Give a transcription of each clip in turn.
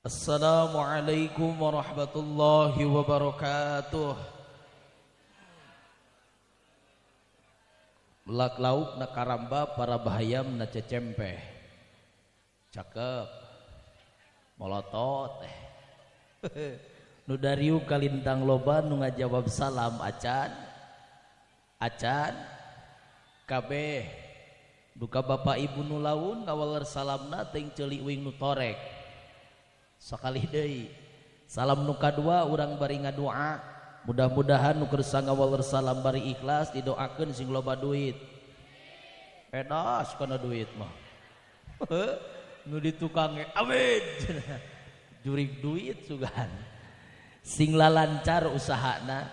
Assalamualaikum warahmatullahi wabarakatuh. Melak lauk na karamba para bahayam na cecempeh. Cakep. Molotot. Nu dariu kalintang loba nu ngajawab salam acan. Acan kabeh. Duka bapak ibu nu laun ngawaler salamna teuing ceuli uing nu torek. Sakali deui salam nu kadua urang bari ngadoa, mudah-mudahan nu kersa ngawaler salam bari ikhlas didoakeun sing loba duit. Edas kana duit mah. Nu di tukang ge amin. Jurig duit sugan. Sing lalancar usahana,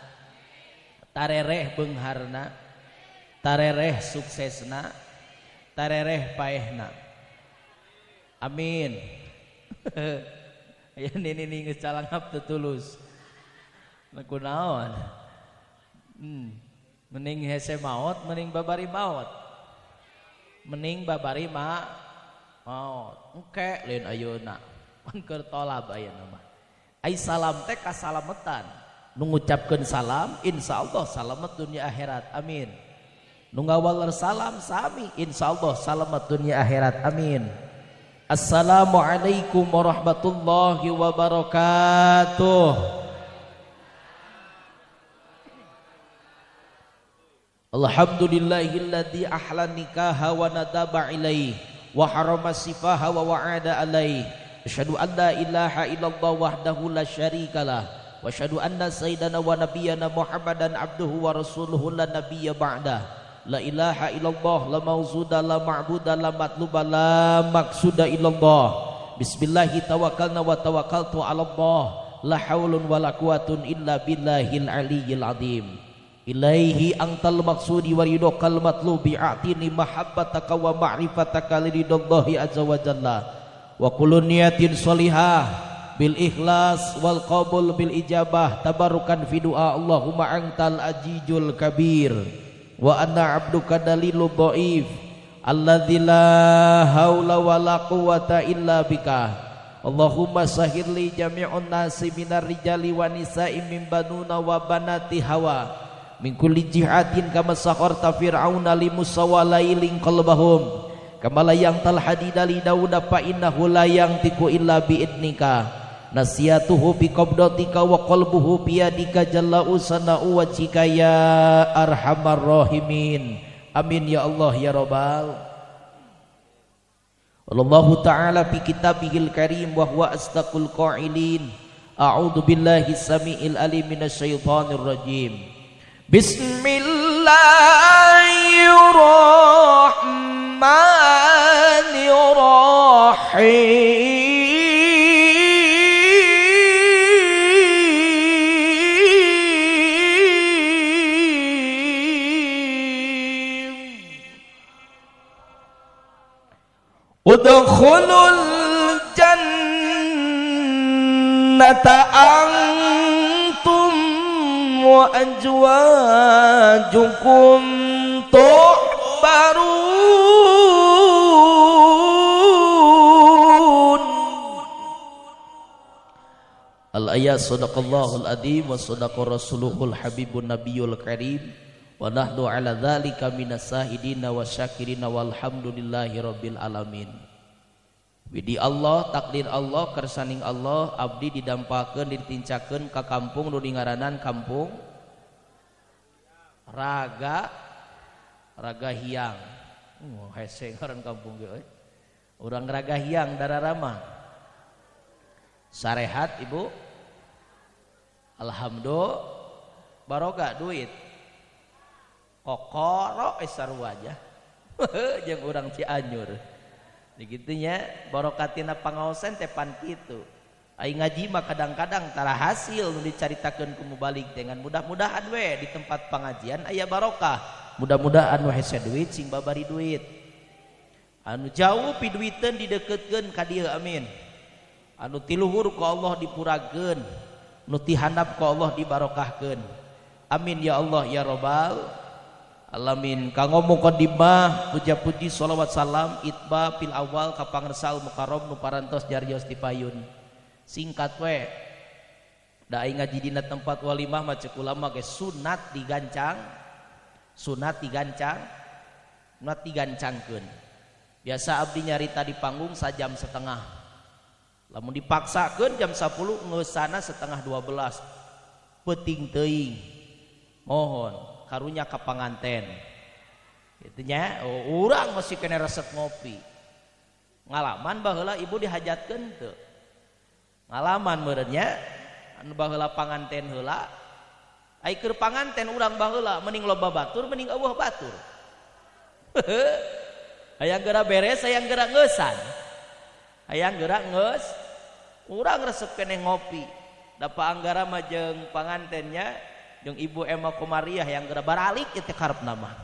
tarereh beungharna, tarereh suksesna, tarereh paehna. Amin. Ya nini geus calangap teu tulus. Kunaon? Mending hese maot, mending babari maot. Mending babari maot. Engke lain ayeuna. Pan keur tolab ayeuna mah. Ai salam teh kasalametan. Nu ngucapkeun salam insyaallah salamet dunia akhirat. Amin. Nu ngawaler salam sami insyaallah salamet dunia akhirat. Amin. Assalamualaikum warahmatullahi wabarakatuh. Alhamdulillahilladzi ahla nikaha wa nadaba ilaih wa harama sifaha wa wa'ada alaih. Asyhadu an la ilaha illallah wahdahu la syarikalah wa asyhadu anna sayyidana wa nabiyyana Muhammadan abduhu wa rasuluhu la nabiyya ba'dah. La ilaha illallah, la mawzuda, la ma'buda, la matluba, la maqsuda illallah. Bismillahi tawakkalna wa tawakkaltu ala Allah. La haulun wa la quwatun illa billahil aliyyil azim. Ilaihi antal maqsudi wa ridokal matlubi, a'tini mahabbataka wa ma'rifataka liridhallahi azza wa jalla. Wa kullu niyatin sholihah bil ikhlas wal qabul bil ijabah tabarukan fi du'a. Allahumma antal ajijul kabir wa anna abduka dalilu dhaif alladzi la haula wala quwata illa bika. Allahumma sahhirli jami'un nasi minar rijali wa nisa'i min banuna wa banati hawa min kulli jihatin kama sakharta fir'auna li Musa wa lailin qalbahum kama la yantal hadida li Dauda fa innahu la yantiqu illa bi idnika nasiyatuhu bi qabdatika wa qalbuhu biyadika jalla usana'u wajhika ya arhamar rahimin. Amin ya Allah ya rabbal. Allahu ta'ala fi kitabihil karim wa huwa asdaqul qailin. A'udzu billahi samiil alim minasyaitonir rajim. Bismillahirrahmanirrahim. Udkhulul jannata antum wa azwajukum tuhbarun. Al-ayat sadaqallahul adzim wa sadaqa rasuluhul habibun nabiyul karim wa nahnu ala dzalika minas sahidina wasyakirina walhamdulillahi rabbil alamin. Widi Allah, takdir Allah, kersaning Allah, abdi didampakeun ditincakeun ka kampung nu dingaranan kampung Raga Raga Hiang. Hese ngaran kampung ge euy. Urang Raga Hiang dararama. Sarehat ibu. Alhamdulillah baroga duit. Kokoro sarua aja. Jeung urang Cianjur. Digitunya barokatina pangaosan teh pan kitu. Ai ngaji mah kadang-kadang tara hasil nu dicaritakeun ku mubalik dengan mudah-mudahan we di tempat pengajian aya barokah. Mudah-mudahan nu hese duit sing babari duit. Anu jauh piduiteun dideukeutkeun ka dieu amin. Anu tiluhur ku Allah dipurageun, nu tihandap ku Allah dibarokahkeun. Amin ya Allah ya rabbal alamin. Kanggo muqaddimah puja-puji sholawat salam itba fil awal ka pangersal mukarram nu parantos jarios di payun. Singkat we. Da aing ngaji dina tempat walimah mah ceuk ulama ge sunat digancang, sunat digancang, sunat digancangkeun. Biasa abdi nyarita di panggung sajam setengah. Lamun dipaksakeun jam 10 ngeusana setengah 12. Peuting teuing. Mohon karunya ka panganten. Kitu nya, oh, urang masih kena resep ngopi. Ngalaman baheula ibu dihajatkeun teu? Ngalaman meureun nya, anu baheula panganten heula. Ai keur panganten urang baheula mending loba batur mending eueuh batur. Hayang geura beres, hayang geura ngeusan. Hayang geura ngeus, urang resep keneh ngopi. Da paanggara mah jeung pangantennya jeung Ibu Emma Komariah yang geura baralik ieu teh karepna mah.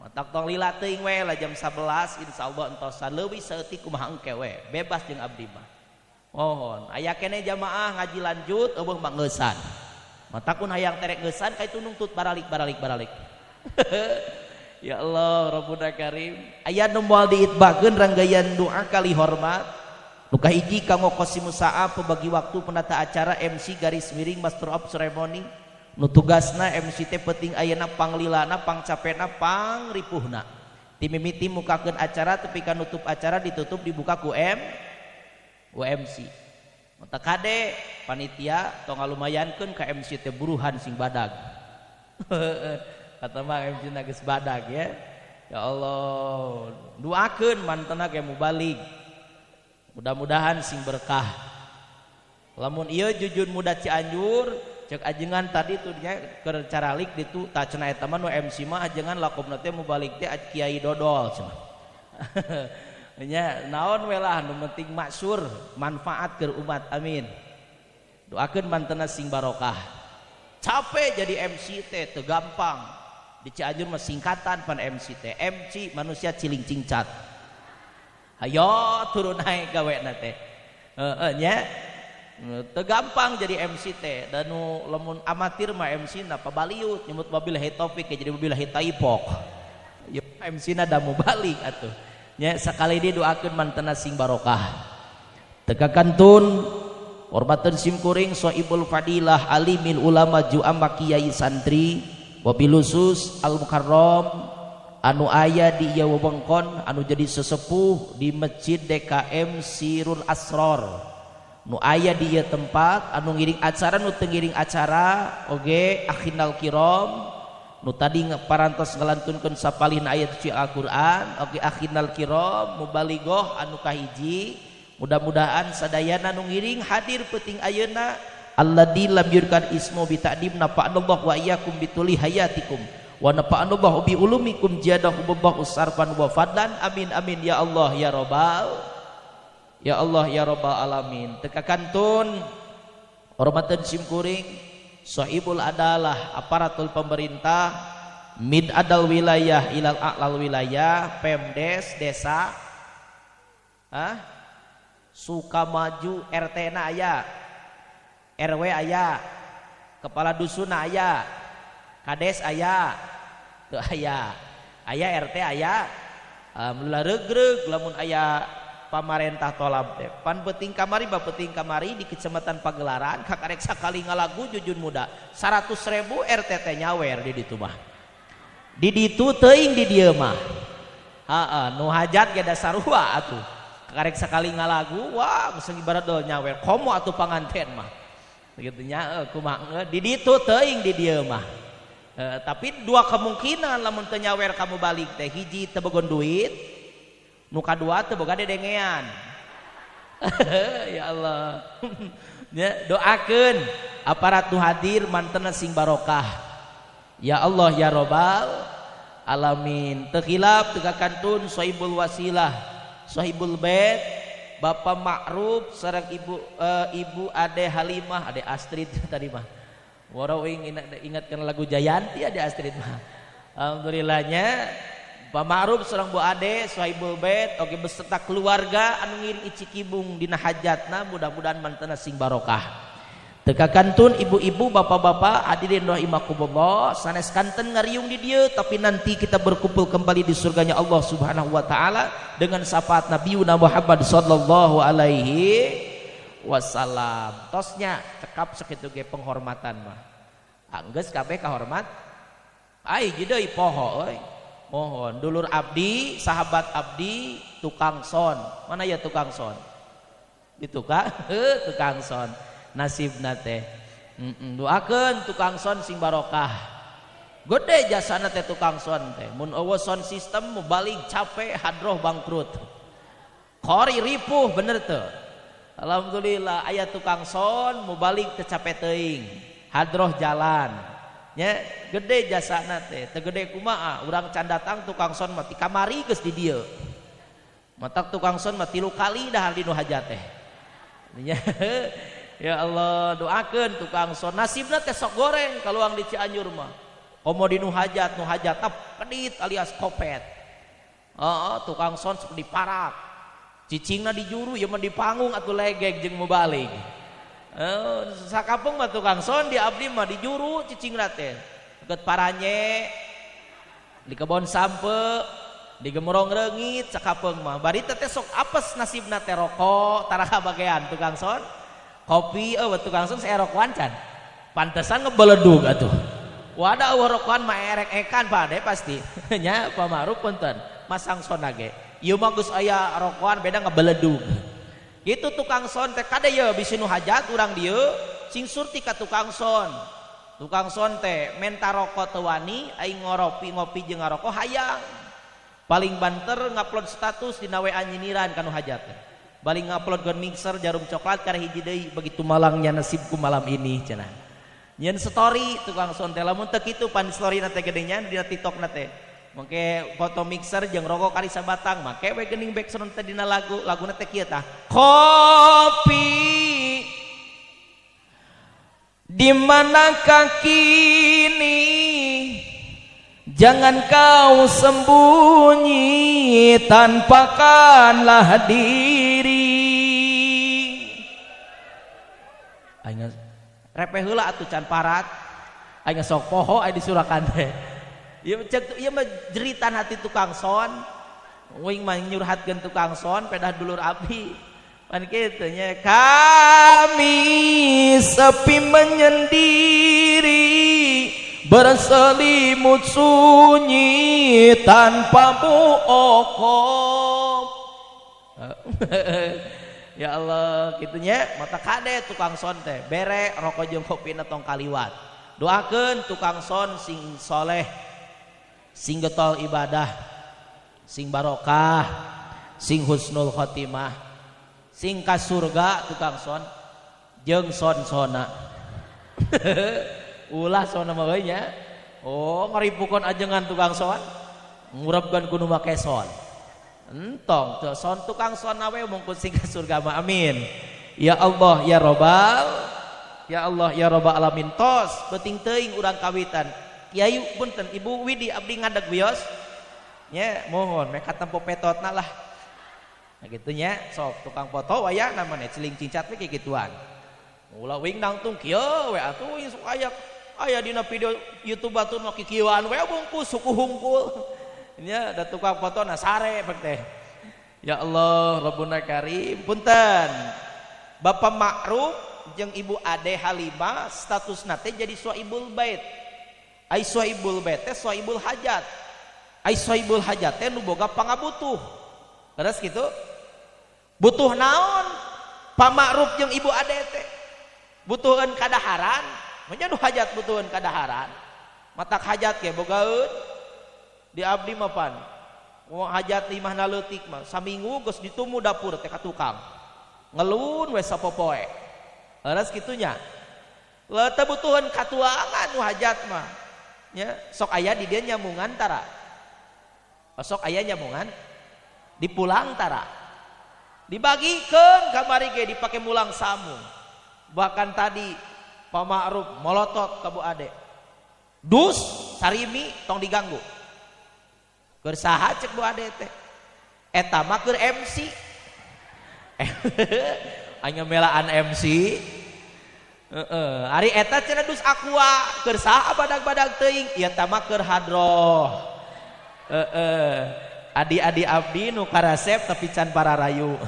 Matak tong lila teuing we lah jam 11 insyaallah entosan leuwih saeutik kumaha engke we, bebas jeung abdi mah. Mohon aya keneh jamaah ngaji lanjut eueuh mah ngeusan. Matak kun hayang terek ngeusan ka itu nungtut baralik baralik baralik. Ya Allah Rabbuna Karim, aya nu moal diitbakeun ranggayan doa kali hormat. Nu kahiji kanggo Qasim Sa'a pembagi waktu penata acara MC garis miring Master of Ceremony. Nu tugasna MC teh penting ayeuna panglilana, pangcapena, pangripuhna. Ti mimiti mukakeun acara tepi ka nutup acara ditutup dibuka ku MC. Mata kade panitia tong ngalumayankeun ka MC teh buruhan sing badag. Kata mah MC na geus badag ya. Ya Allah, doakeun mantena ge mubalig. Mudah-mudahan sing berkah. Lamun ieu jujun muda Cianjur, cek ajengan tadi tuh nya keur caralik ditu tah cenah eta mah nu MC mah ajengan lakobna teh mubalig teh Kiai Dodol cenah. Nya naon we lah nu penting maksur manfaat keur umat, amin. Doakeun mantena sing barokah. Capek jadi MC teh teu gampang. Di Cianjur mah singkatan pan MC teh. MC manusia ciling cingcat. Hayo turun naik gawena teh. Heeh nya. Teu gampang jadi MC teh. Dan nu lamun amatir mah MC na pabaliut nyebut wabillahi taufik jadi wabillahi taifok. Ya MC na da mubalik atuh. Nya sakali deui doakeun mantena sing barokah. Teka kantun hormateun sim kuring sohibul fadilah alimil ulama juama kiai santri wabilusus al mukarram anu aya di ieu wewengkon anu jadi sesepuh di Masjid DKM Sirul Asror nu aya di ieu tempat anu ngiring acara nu teu ngiring acara oge akhinal kiram nu tadi parantos ngalantunkeun sapalihna ayat suci Al-Qur'an oge akhinal kiram mubalighah anu kahiji mudah-mudahan sadayana nu ngiring hadir peuting ayeuna alladzi lam yurkan ismu bi ta'dim nafa'allahu wa iyyakum bituli hayatikum wa nafa'allahu bi ulumikum jadahumullahu sarfan wa fadlan amin amin ya Allah ya rabbal ya Allah ya rabbal alamin. Teka kantun hormateun sim kuring sahibul adalah aparatul pemerintah mid adal wilayah ilal a'lal wilayah Pemdes desa Sukamaju RT na aya RW aya kepala dusun aya kades aya teu aya aya RT aya alhamdulillah regreg lamun aya pamarentah tolab teh pan peuting kamari ba peuting kamari di kecamatan Pagelaran kakarek sakali ngalagu jujun muda 100.000 RT teh nyawer di ditu mah di ditu teuing di dieu mah heeh nu hajat ge da sarua atuh kakarek sakali ngalagu wah geus ibarat nyawer komo atuh panganten mah kitu nya kumaha di ditu teuing di dieu mah tapi dua kemungkinan lamun teu nyawer kamu balik teh hiji teu boga duit nu kadua teu boga dedengean. Ya Allah. Ya, doakeun aparat nu hadir mantena sing barokah. Ya Allah ya Rabbal alamin. Teu khilaf teu kantun sahibul wasilah, sahibul bait, Bapak Ma'ruf sareng Ibu Ibu Ade Halimah, Ade Astrid tadi mah. Warau ingatkan lagu Jayanti Ade Astrid mah. Alhamdulillahnya Pak Ma'ruf sareng Bu Ade sahibul bait oge beserta keluarga anu ngiring icikibung dina hajatna mudah-mudahan mantena sing barokah. Teka kantun ibu-ibu bapak-bapak hadirin rahimakumullah sanes kanten ngariung di dieu tapi nanti kita berkumpul kembali di surganya Allah Subhanahu wa taala dengan syafaat Nabi Muhammad sallallahu alaihi wasallam. Tosnya cekap sakitu ge penghormatan mah. Anggeus kabeh kahormat. Ai deui poho euy. Mohon dulur abdi, sahabat abdi, tukang son. Mana ya tukang son? Di tukang, tukang son. Nasibna teh. Doakeun tukang son sing barokah. Gede jasana teh tukang son teh. Mun eueuh sound system balik capek hadroh bangkrut. Kori ripuh bener teu. Alhamdulillah aya tukang son mubalik teu capek teuing. Hadroh jalan. Nya gede jasana teh. Teu gede kumaha urang can datang tukang son mah ti kamari geus di dieu. Matak tukang son mah 3 kali dahar di nu hajat teh. Nya ya Allah doakeun tukang son nasibna teh sok goreng kaluang di Cianjur mah. Komo di nu hajat pedit alias kopet. Heeh, tukang son sok diparak. Cicingna di juru ieu mah di panggung atuh legeg jeung mubalig. Sakampung mah tukang son di abdi mah di juru cicingna teh. Deket Paranye, di kebon sampe, di Gemorong Reungit sakapeung mah. Bari teh sok apes nasibna teh rokok tara kabagean tukang son. Kopi eueuh tukang son saerokoan can. Pantesan ngebeledug atuh. Wadah eueuh rokokan mah erek-ekan pade pasti. Nya Pak Ma'ruf punten, masang sona ge. Ieu mah geus aya rokokan beda ngebeledug. Gitu tukang son teh kade ye bisi nu hajat urang dieu sing surti ka tukang son. Tukang son teh menta rokok teu wani aing ngoropi ngopi jeung ngarokok hayang. Paling banter ngupload status dina WA nyiniran ka nu hajat teh. Baling ngupload gon mixer jarum coklat karek hiji deui begitu malangnya nasibku malam ini cenah. Nyen story tukang son teh lamun teu kitu pan story na teh gedenya dina TikTok na teh. Mangke foto mixer jeung rokok kari sabatang make we geuning backsound teh dina lagu, laguna teh kieu tah. Kopi di manakah kini jangan kau sembunyi tampakkanlah diri. Aing repeh heula atuh can parat. Aing sok poho aya disurakan teh. Ieu cek ieu mah jeritan hati tukang son. Wing mah nyurhatkeun tukang son pedah dulur abdi. Pan kitu nya kami sepi menyendiri berselimut sunyi tanpamu okop. Ya Allah kitunya mata kade tukang son teh bere rokok jeung kopina tong kaliwat. Doakeun tukang son sing soleh, sing getol ibadah, sing barokah, sing husnul khotimah, sing ka surga tukang son jeung son-sona. Ulah sona mah euy nya. Oh ngaripukeun ajengan tukang son, ngurepkeun kudu make son. Entong teu son tukang son we mungkun sing ka surga mah amin. Ya Allah ya Robbal, ya Allah ya Robbal alamin. Tos beuting teuing urang kawitan. Kiai punten Ibu Widi abdi ngadeg wios. Nya mohon meh katempo petotna lah. Nah kitu nya sok tukang foto waya namanya celing cincat we kikituan. Ulah wing nangtung kieu we atuh wing sok aya aya dina video YouTube batur mah kikieuan we bungkus suku hungkul. Nya da tukang foto na sare pek teh. Ya Allah Rabbuna Karim punten. Bapak Ma'ruf jeung Ibu Ade Halimah statusna teh jadi sohibul bait. Ai sohibul bait teh sohibul hajat. Ai sohibul hajat teh nu boga pangabutuh. Terus gitu. Butuh naon? Pak Ma'ruf jeung Ibu Ade teh butuheun kadaharan, nya nu hajat butuheun kadaharan. Matak hajat ge bogaeun. Di abdi mah pan hajat imahna leutik mah saminggu geus ditumu dapur teh ka tukang. Ngelun we sapopoe. Leres kitu nya. Leuh teu butuheun katuangan nu hajat mah. Nya sok aya di dieu nyamungan tara. Sok aya nyamungan dipulang tara. Dibagikeun kamari ge dipake mulang samu. Bahkan tadi Pak Ma'ruf molotot ka Bu Ade. Dus sarimi tong diganggu. Keur saha cek Bu Ade teh? Eta mah keur MC. Aing melaan MC. Heeh, ari eta cenah dus aqua keur saha badag-badag teuing? Ieu tah mah keur hadroh. Heeh. Adi-adi abdi nu karasep tapi can pararayu.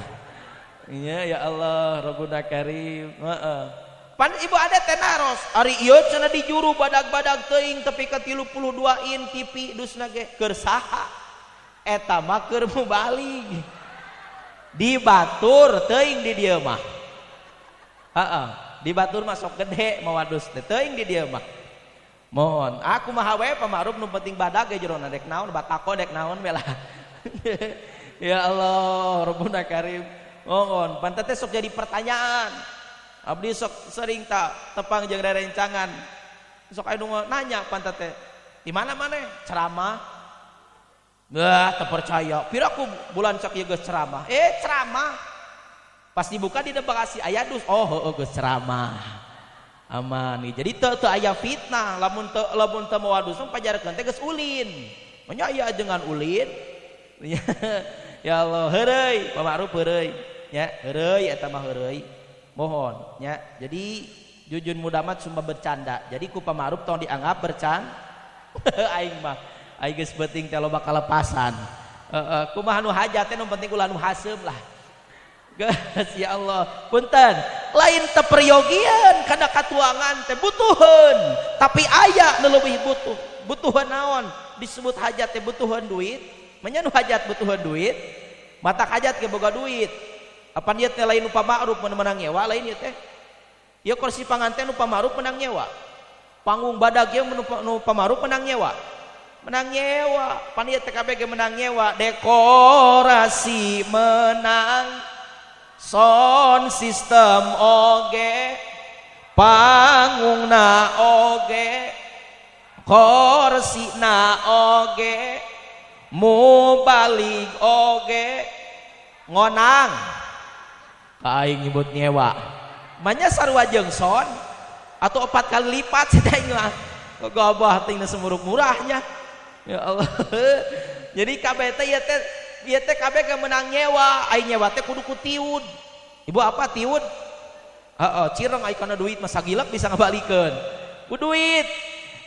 Iya ya Allah, Rabbuna Karim. Heeh. Pan ibu ada teh naros, ari ieu cenah di juru badag-badag teuing tepi ka 32 in TV dusna ge keur saha? Eta mah keur mubalig. Di batur teuing di dieu mah. Heeh, di batur mah sok gede mawa dus teh teuing di dieu mah. Mohon, aku mah we pamarup nu penting badag ge jerona dek naon batako dek naon we lah. Ya Allah, Rabbuna Karim. Mohon, pantat teh sok jadi pertanyaan. Abdi sok sering tak tepang jeung rerencangan. Sok aya nu nanya pantat teh, di mana maneh? Ceramah. Wah, teu percaya. Piraku bulan sakieu geus ceramah. Ceramah. Pas dibuka di Bekasi aya dus. Oh, heueuh geus ceramah. Aman nih. Jadi teu aya fitnah, lamun teu mawa dus pajarkeun teh geus ulin. Nya aya ajengan ulin. Ya Allah, heureuy, pamarup heureuy. Nya, heureuy eta mah heureuy. Mohon nya. Jadi Jujun Mudamat cuma bercanda. Jadi ku pamarup tong dianggap bercanda. Aing mah aing geus beuting teh loba kalepasan. Heeh, kumaha nu hajat teh nu penting ulah nu haseum lah. Geus ya Allah, punten. Lain teu peryogian kana katuangan teh butuheun, tapi aya nu leuwih butuh. Butuheun naon? Disebut hajat teh butuheun duit. Manya nu hajat butuheun duit, mata hajat ge boga duit. Apa niat teh lain nu pama'ruf mun menang nyewa lain ieu teh. Ieu kursi panganten nu pama'ruf menang nyewa. Panggung badag ieu nu pama'ruf menang nyewa. Menang nyewa, pan ieu teh kabeh ge menang nyewa, dekorasi menang, sound system oge, panggungna oge, korsina oge, mubalig oge, ngonang. Aing nyebut nyewa. Manya sarua jeung son atau 4 kali lipat cenah mah. Gobah ting semuruk murahnya. Ya Allah. Jadi kabeh teh ieu teh kabeh ge menang nyewa, aing nyewa teh kudu ku tiud. Ibu apa tiud? Heeh, cireng aing kana duit mah sagilek bisa ngabalikeun. Ku duit.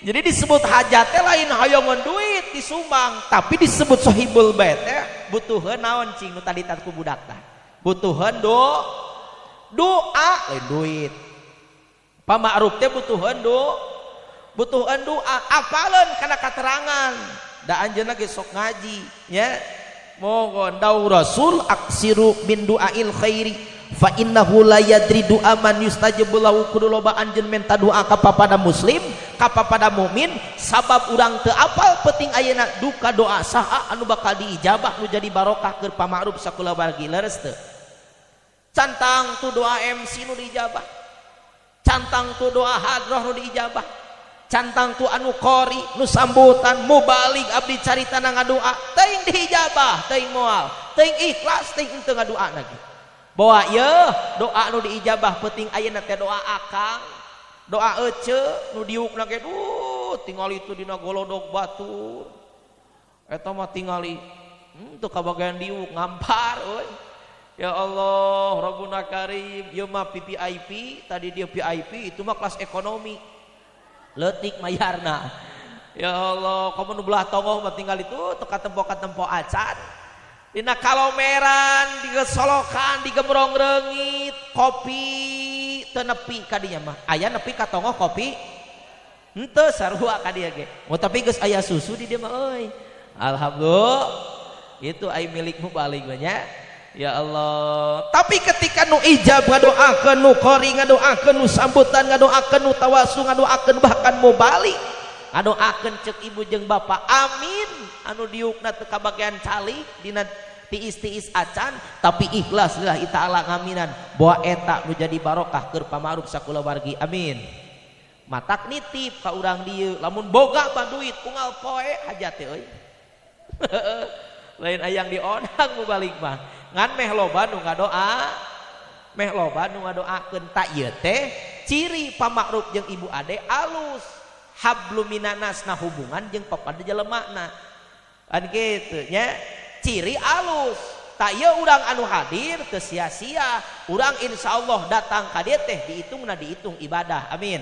Jadi disebut hajat teh lain hayongan duit disumbang, tapi disebut sohibul bait teh butuheun naon cing nu tadi ku budak tah. Butuheun doa lain duit. Pama'ruf teh butuheun butuheun doa, apaleun kana katerangan. Da anjeunna ge sok ngaji nya. Mohon dau Rasul aksiru min du'ail khairi fa innahu la yadri du'a man yustajabu lahu. Kudu loba anjeun menta doa ka papada muslim, ka papada mukmin, sabab urang teu apal penting ayeuna duka doa saha anu bakal diijabah nu jadi barokah keur pama'ruf sakulawargi leres teu. Cantang tu doa MC nu diijabah, cantang tu doa hadroh nu diijabah, cantang tu anu qori nu sambutan mubalig abdi carita na ngadoa teuing diijabah, teuing moal, teuing ikhlas, teuing henteu ngadoa lagi. Bawa yeuh doa nu diijabah penting ayeuna teh doa akang, doa ece nu diukna ge duh tingali tu dina golodog batur. Eta mah tingali teu kabagian diuk ngampar euy. Ya Allah, Rabbuna Karim, ieu mah VVIP, tadi dia VIP, itu mah kelas ekonomi. Leutik mayarna. Ya Allah, kamu nu belah tongoh mah tinggal itu teu katempo-katempo acan. Dina kalomeran, digesolokan, digemrong reungit, kopi teu nepi ka dinya mah. Aya nepi ka tongoh kopi? Henteu sarua ka dieu ge. Oh, tapi geus aya susu di dieu mah euy. Alhamdulillah. Itu ai milikmu balik mah nya. Ya Allah. Tapi ketika nu ijab ngadoakeun, nu qori ngadoakeun, nu sambutan ngadoakeun, nu tawasul ngadoakeun, bahkan mubalik ngadoakeun ceuk ibu jeung bapak amin, anu diukna teu kabagian calik dina tiis-tiis acan, tapi ikhlas lillahi ta'ala ngaminan bahwa eta nu jadi barokah keur pama'ruf sakulawargi amin. Matak nitip ka urang dieu lamun boga mah duit unggal poe hajat teh euy. Lain ayang diondang mubalik mah ngan meh loba nu ngadoa, meh loba nu ngadoakeun. Tak ieu teh ciri pama'ruf jeung ibu ade alus hablum minanas na hubungan jeung papada jelemana kan kitu nya, ciri alus. Tak ieu urang anu hadir teu sia-sia, urang insyaallah datang ka dieu teh diitungna diitung ibadah amin.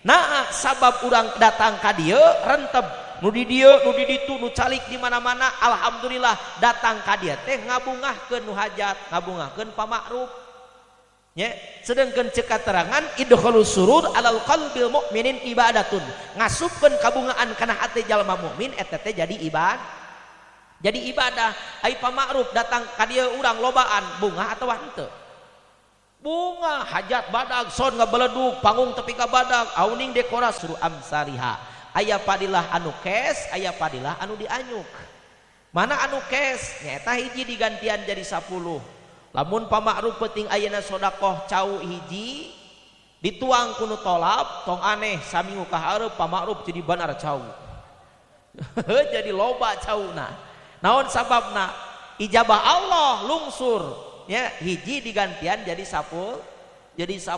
Nah sabab urang datang ka dieu renteb Nu di dieu, nu di ditu, nu calik di mana-mana, alhamdulillah datang ka dieu teh ngabungahkeun nu hajat, ngabungahkeun pamakruf. Nya, sedangkan cek katerangan idkhalus surur alal qalbil mukminin ibadatun. Ngasupkeun kabungaan kana hate jalma mukmin eta teh jadi ibadah. Jadi ibadah. Ai pamakruf datang ka dieu urang lobaan bungah atawa henteu? Bunga hajat badag son ngabeledug panggung tepi ka badag auning dekorasi suruh amsariha. Aya padilah anu kes, aya padilah anu dianyuk. Mana anu kes nyaeta hiji digantian jadi 10. Lamun pamakruf penting ayeuna sedekah cau hiji dituang ku nu tolab tong aneh saminggu ka hareup pamakruf jadi banar cau. Jadi loba cauna. Naon sababna? Ijabah Allah lungsur ya, hiji digantian jadi 10, jadi 10.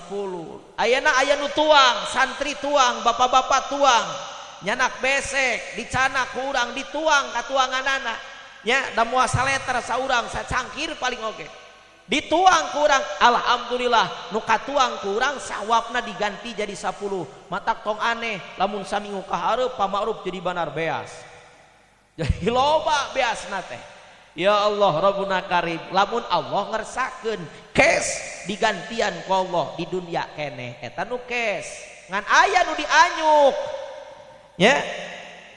Ayeuna aya nu tuang, santri tuang, bapak-bapak tuang, nyanak besek dicanak ku urang dituang ka tuanganana nya, da moal saleter saurang sacangkir paling oge. Dituang ku urang, alhamdulillah nu katuang ku urang sawabna diganti jadi 10. Matak tong aneh lamun saminggu ka hareup pamakruf jadi banar beas. Jadi loba beasna teh. Ya Allah Rabbuna Karim, lamun Allah ngersakeun kes digantian ku Allah di dunia keneh eta nu kes. Ngan aya nu dianyuk. Nya,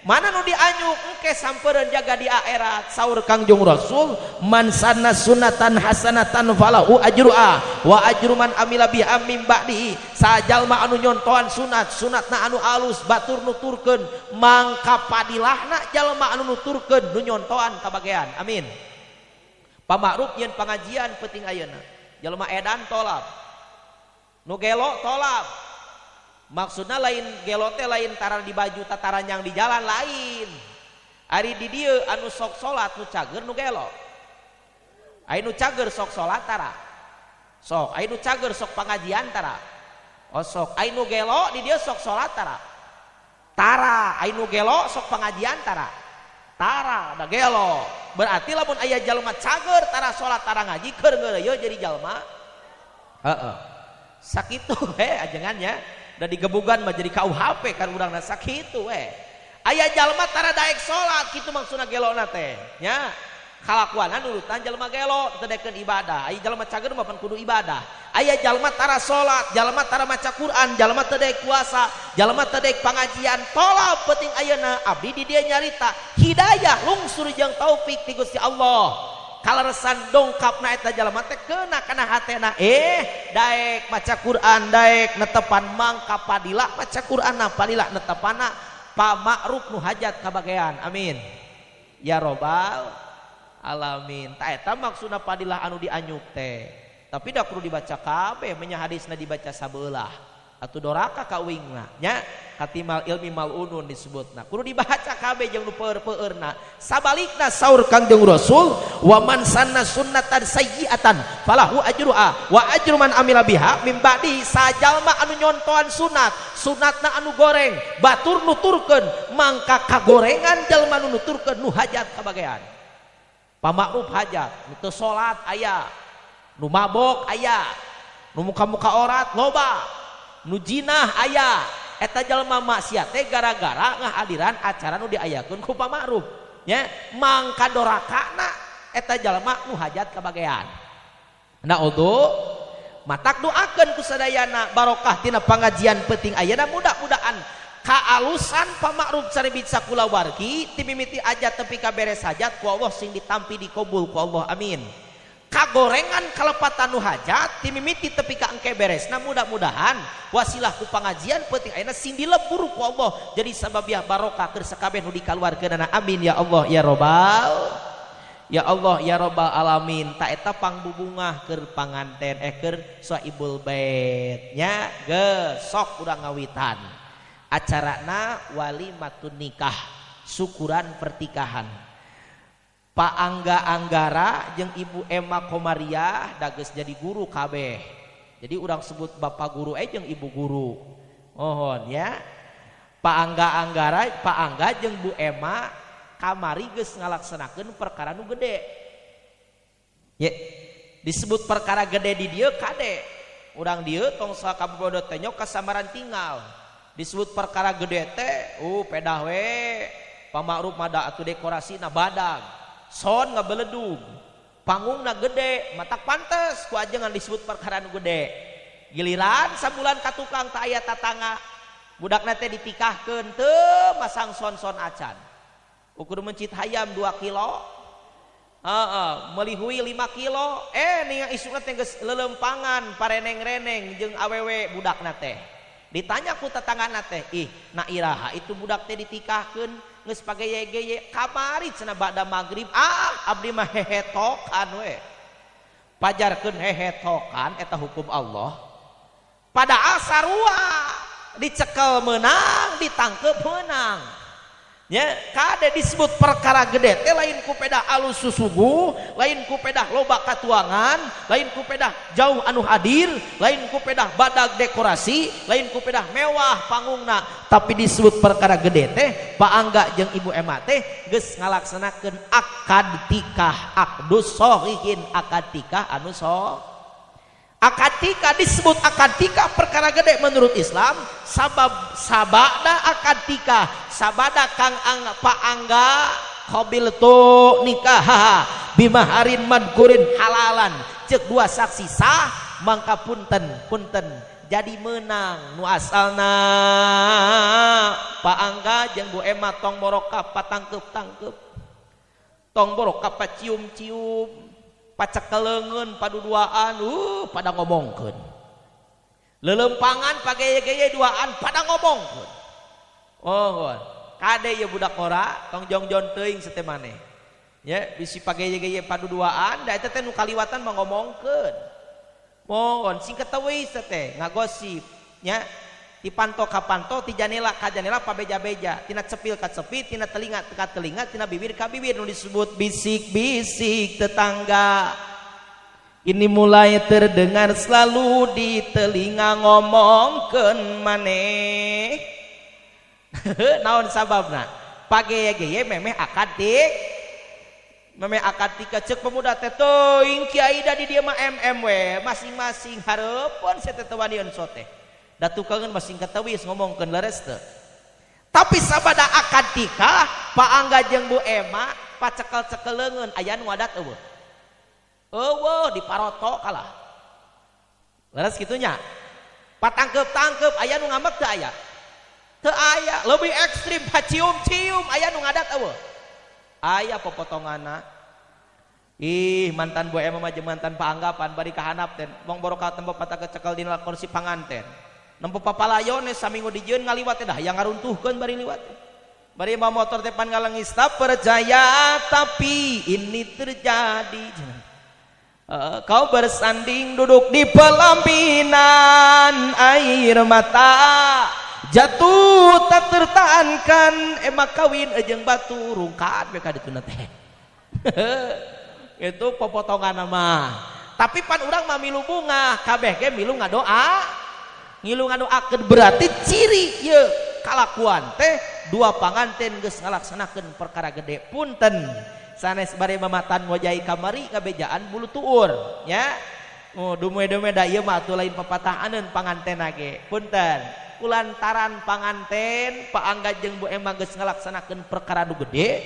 mana nu dianyuk engke sampereun jaga di akhirat. Saur Kangjeng Rasul, man sanna sunnatan hasanatan falahu ajruha wa ajru man amila biha min ba'dihi. Sajalma anu nyontohan sunat, sunatna anu alus batur nuturkeun, mangka padilahna jalma anu nuturkeun nu nyontohan kabagean. Amin. Pamakruf nyeun pangajian penting ayeuna. Jalma edan tolab, nu gelo tolab. Maksudna lain gelo teh lain tara di baju tataranjang di jalan lain. Ari di dieu anu sok salat nu cager nu gelo. Ari nu cager sok salat tara. Sok, ari nu cager sok pangajian tara. Oh sok, ari nu gelo di dieu sok salat tara. Tara, ari nu gelo sok pangajian tara. Tara da gelo. Berarti lamun aya jalma cager tara salat tara ngaji keur ngeureuyeuh jadi jalma. Heeh. Sakitu we ajengannya. Da digebugan mah jadi KUHP kan urangna sakitu we. Aya jalma tara daek salat kitu maksudna gelona teh nya. Kalakuanna nurutan jalma gelo teu daekeun ibadah. Aya jalma cager mah pan kudu ibadah. Aya jalma tara salat, jalma tara maca Quran, jalma teu daek puasa, jalma teu daek pangajian. Tolab penting ayeuna abdi di dieu nyarita hidayah lungsur jeung taufik ti Gusti Allah. Kaleresan dongkapna eta jalma teh keuna kana hatena daek maca Quran, daek netepan mangka padilah maca Quranna, padilah netepana pamakruf nu hajat kabagean. Amin ya robbal alamin. Ta eta maksudna padilah anu dianyuk teh, tapi da kudu dibaca kabeh, menya hadisna dibaca sabeulah atuh doraka ka uingna nya, katimal ilmi malunun disebutna kudu dibaca kabeh jeung nu peueur-peueurna. Sabalikna saur Kangjeng Rasul, wa man sanna sunnatan sayyi'atan falahu ajruha wa ajru man amila biha min ba'di. Sajalma anu nyontohan sunat, sunatna anu goreng batur nuturkeun, mangka kagorengan jalma nu nuturkeun nu hajat kabagean. Pamakruf hajat, nu teu salat aya, nu mabok aya, nu muka-muka orat loba, nu jinah aya. Eta jalma maksiat teh gara-gara ngahadiran acara nu diayakeun ku pamakruf nya, mangka dorakana eta jalma nu hajat kabagean. Naudzu matak doakeun ku sadayana barokah tina pangajian penting ayeuna, mudah-mudahan kaalusan pamakruf saribit sakulawargi ti mimiti ajat tepi ka beres hajat ku Allah sing ditampi dikabul ku Allah. Amin. Kagorengan kalepatan nu hajat ti mimiti tepi ka engke beresna, mudah-mudahan wasilah ku pangajian penting ayeuna sing dilebur ku Allah jadi sababiah barokah keur sakabeh nu dikaluarkeunana. Amin ya Allah ya robbal ya Allah ya robbal alamin. Ta eta pangbubungah keur panganten keur soibul bait nya, geus sok urang ngawitan acarana walimatun nikah, syukuran pertikahan. Pak Angga Anggara jeung Ibu Emma Komariah dageus jadi guru kabeh. Jadi urang sebut bapak guru jeung ibu guru. Mohon ya. Pak Angga Anggara, Pak Angga jeung Bu Emma kamari geus ngalaksanakeun perkara nu gede. Ya, disebut perkara gede di dieu kade. Urang dieu tong sakabodo teh nyok kasamaran tinggal. Disebut perkara gede teh, pedah we. Pamakruf mah da atuh dekorasina badag. Son ngabeledug. Panggungna gede, matak pantes ku ajengan disebut perkara nu gede. Giliran sabulan ka tukang teu aya tatangga. Budakna teh ditikahkeun teu masang son-son acan. Ukur mencit hayam 2 kilo. Heeh, meuli hui 5 kilo. Ninga isukna teh geus leuleumpangan pareneng-reneng jeung awewe budakna teh. Ditanya ku tetanggana teh, ih, na iraha itu budak teh ditikahkeun geus pageye-geye kamari cenah ba'da magrib. Ah, abdi mah hehetokan we. Pajarkeun hehetokan eta hukum Allah. Padahal sarua dicekel meunang, ditangkep meunang. Ya, kade disebut perkara gede teh lain ku pedah alus susuguh, lain ku pedah loba katuangan, lain ku pedah jauh anu hadir, lain ku pedah badag dekorasi, lain ku pedah mewah panggungna, tapi disebut perkara gede teh Pak Angga jeung Ibu Emma teh geus ngalaksanakeun akad tikah akdus sohihin, akad tikah anu so. Akad tikah disebut akad tikah perkara gede menurut Islam sabab sabada akad tikah sabada Kang Angga Pak Angga qabil tu nikah bimaharin madkurin halalan cek dua saksi sah mangka punten punten jadi menang nu asalna Pak Angga jeung Bu Emma tong borokap patangkep tangkep tong borokap pacium-cium pacekeleungeun paduduaan pada ngomongkeun leuleumpangan pageye-geye duaan pada ngomongkeun. Oh kade ye budak ora tong jongjon teuing sete maneh nya bisi pageye-geye paduduaan da eta teh nu kaliwatan mah ngomongkeun. Mohon sing keteuis teh ngagosip nya ti panto ka panto ti janela ka janela pabeja-beja tina cepil ka cepil tina telinga ka telinga tina bibir ka bibir nu disebut bisik-bisik tetangga. Ini mulai terdengar selalu di telinga ngomongkeun maneh. Naon sababna? Pageye-geye memeh akad tik memeh akad tikah cek pemuda teh teuing kiai da di dieu mah MM we masing-masing hareupeun sia teh teu wanian sote. Da tukangeun masing katawis ngomongkeun leres teu. Tapi sabada akad tikah Pak Angga jeung Bu Emma pacekel-cekel leungeun aya nu adat eueuh. Eueuh diparoto kalah. Leres kitu nya. Patangkeup-tangkeup aya nu ngambek teu aya? Teu aya, lebih ekstrim pacium-cium aya nu ngadat eueuh. Aya popotonganna. Ih, mantan Bu Emma mah jeung mantan Pak Angga pan bari kahanap teh. Mong borokal tempo patake cekel dina kursi panganten. Nempo papalayone saminggu dijieun ngaliwat teh dah yang ngaruntuhkeun bari liwat. Bari mawa motor teh pan ngalengis tak percaya tapi ini terjadi. Kau bersanding duduk di pelaminan air mata jatuh tak tertahankan emak kawin jeung batu rungkat we ka dituna teh. Itu popotongan mah. Tapi pan urang mah milu bunga kabeh ge milu ngadoa. Ngilu ngadoakeun berarti ciri ye kalakuan teh dua panganten geus ngalaksanakeun perkara gede punten sanes bari mamatan ngojai kamari ngabejaan bulu tuur nya. Oh dume-dume da ieu mah atuh lain papatahaneun panganten ge punten kulantaran panganten Pak Angga jeung Bu Emma geus ngalaksanakeun perkara nu gede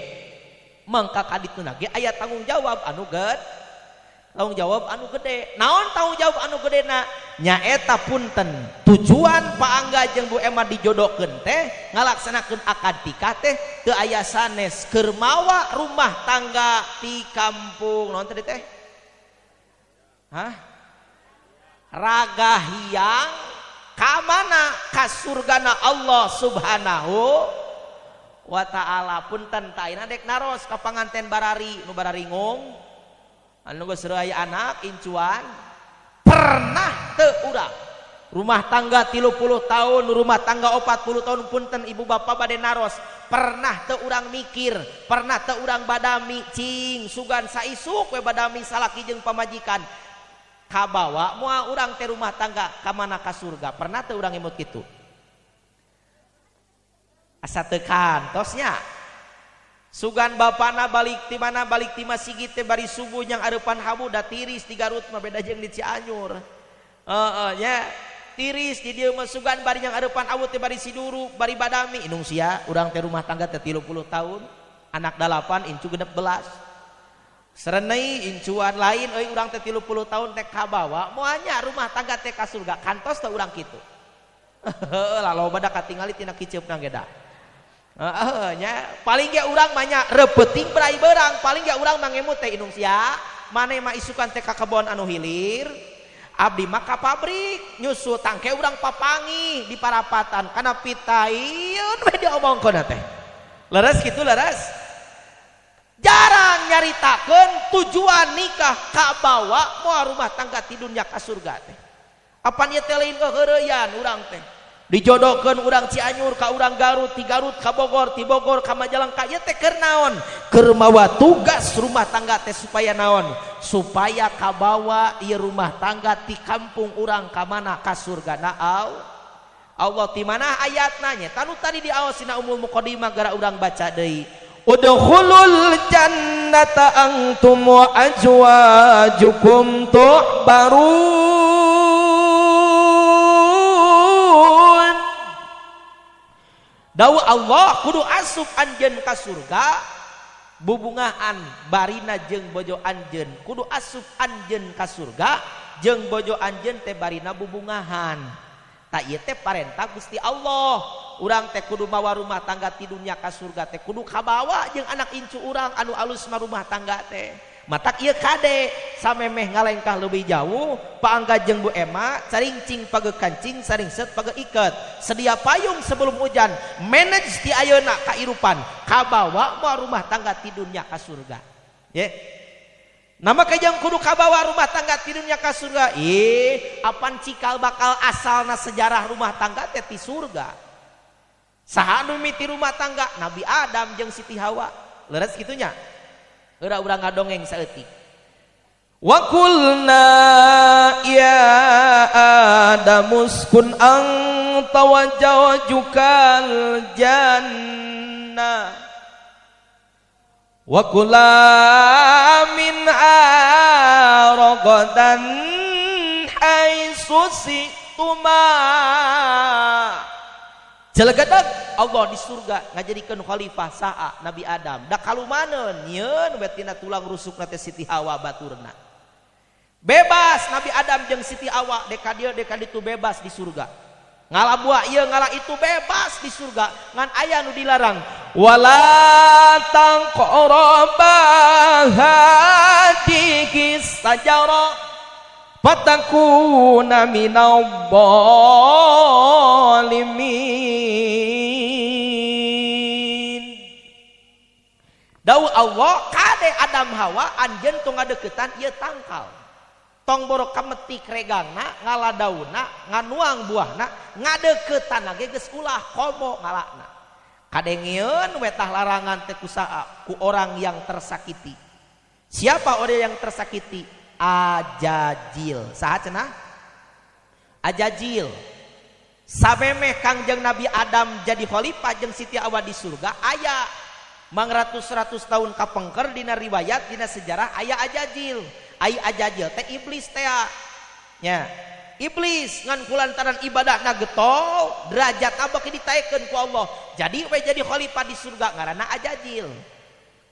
mangka ka dituna ge aya tanggung jawab anu gede tanggung jawab anu gede. Naon tanggung jawab anu gede na? Nyaeta punten tujuan Pak Angga jeung Bu Emma dijodohkeun teh ngalaksanakeun akad tikah teh teu aya sanes keur mawa rumah tangga di kampung naon tadi teh? Hah? Raga hiang ka mana? Ka surgana Allah Subhanahu wa taala. Punten ta ayeuna dek naros ka panganten barari nu bararingung anu geus aya anak incuan pernah teu urang rumah tangga 30 tahun rumah tangga 40 tahun punten ibu bapak bade naros pernah teu urang mikir pernah teu urang badami cing sugan saisuk we badami salaki jeung pamajikan kabawa moal urang teh rumah tangga ka mana ka surga pernah teu urang emot kitu asa teu kantosnya. Sugan bapana balik ti mana balik ti masjid teh bari subuh yang areupan habu da tiris di Garut mah beda jeung di Cianjur. Heeh nya. Tiris di dieu mah sugan bari yang areupan awut teh bari siduru, bari badami. Indung sia urang teh rumah tangga teh 30 tahun, anak 8, incu 16. Serenei incuan lain euy urang teh 30 tahun teh kabawa moalnya rumah tangga teh ka surga kantos teh urang kitu. Heuh lah loba da katingali tina kiceupna ge da. Heeh nya paling ge urang mah nya reupeting berai beurang, paling ge urang mah ngemut teh indung sia, maneh mah isukan teh ka kebon anu hilir. Abdi mah ka pabrik nyusul tangke urang papangi di parapatan kana pitaieun we diomongkeun teh. Leres kitu leres. Jarang nyaritakeun tujuan nikah kabawa moal rumah tangga ti dunya ka surga teh. Apan ieu teh lain keheureyan urang teh. Dijodohkeun urang Cianjur ka urang Garut, ti Garut ka Bogor, ti Bogor ka Majalengka, ieu teh keur naon? Keur mawa tugas rumah tangga teh supaya naon? Supaya kabawa ieu rumah tangga ti kampung urang ka mana? Ka surgana Allah. Ti mana ayatna nya? Tanu tadi diaosina Ummul Muqaddimah gara urang baca deui. Udkhulul jannata antum wa azwajukum tuhbarun. Dawuh Allah kudu asup anjeun ka surga bubungahan barina jeung bojo anjeun, kudu asup anjeun ka surga jeung bojo anjeun teh barina bubungahan. Tak ieu teh parentah Gusti Allah. Urang teh kudu mawa rumah tangga ti dunya ka surga teh kudu kabawa jeung anak incu urang anu alus mah rumah tangga teh. Matak ieu kade samemeh ngalengkah leuwih jauh Pak Angga jeung Bu Emma caringcing page kancing saringset page iket sedia payung sebelum hujan manage ti ayeuna kairupan kabawa moal rumah tangga ti dunya ka surga. Ye. Nama kejang kudu kabawa rumah tangga ti dunya ka surga. Ih, apan cikal bakal asalna sejarah rumah tangga teh ti surga. Saha anu mimiti rumah tangga? Nabi Adam jeung Siti Hawa. Leres kitu nya? Heura urang ngadongeng saeutik. Wa qulna ya Adam uskun anta wa zawjukal jannah wa kula minha ragadan haitsu syi'tuma. Jelegedag Allah di surga ngajadikeun khalifah saha Nabi Adam. Da kalumaneun nyieun we tina tulang rusukna teh Siti Hawa baturna. Bebas Nabi Adam jeung Siti Hawa deka dieu deka ditu bebas di surga. Ngala buah ieu ngala itu bebas di surga, ngan aya nu dilarang. Wala taqraba hadhihi sajara fatakuna minadh dhalimin. Dawuh Allah kade Adam Hawa anjeun tong ngadeukeutan ieu tangkal. Tong boro kametik regangna, ngala daunna, nganuang buahna, ngadeukeutana ge geus ulah komo ngalana. Kadengieun we tah larangan teh ku orang yang tersakiti. Siapa orang yang tersakiti? Ajajil. Saha cenah? Ajajil. Samemeh Kangjeng Nabi Adam jadi khalifah jeung Siti Hawa di surga aya mangratus-ratus tahun kapengker dina riwayat dina sejarah aya Ajajil. Ai Ajajil teh iblis teh nya. Iblis ngan kulantaran ibadahna getol derajatna beuki ditaekeun ku Allah. Jadi we jadi khalifah di surga ngaranna Ajajil.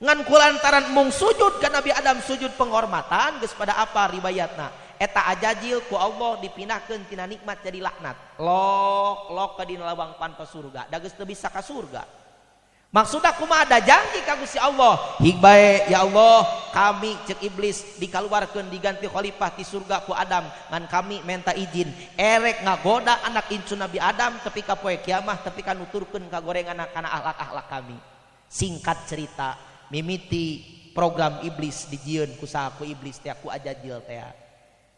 Ngan kulantaran mung sujud ka Nabi Adam sujud penghormatan geus pada apa riwayatna eta Ajajil ku Allah dipindahkeun tina nikmat jadi laknat. Lok lok ka dina lawang panto surga da geus teu bisa ka surga. Maksudna kumaha da janji ka Gusti Allah hig bae ya Allah kami cek iblis dikaluarkeun diganti khalifah ti surga ku Adam ngan kami menta izin erek ngagoda anak incu Nabi Adam tepi ka poe kiamah tepi ka nuturkeun ka gorengan kana akhlak-akhlak kami. Singkat cerita mimiti program iblis dijieun ku saha ku iblis teh ku Ajajil teh.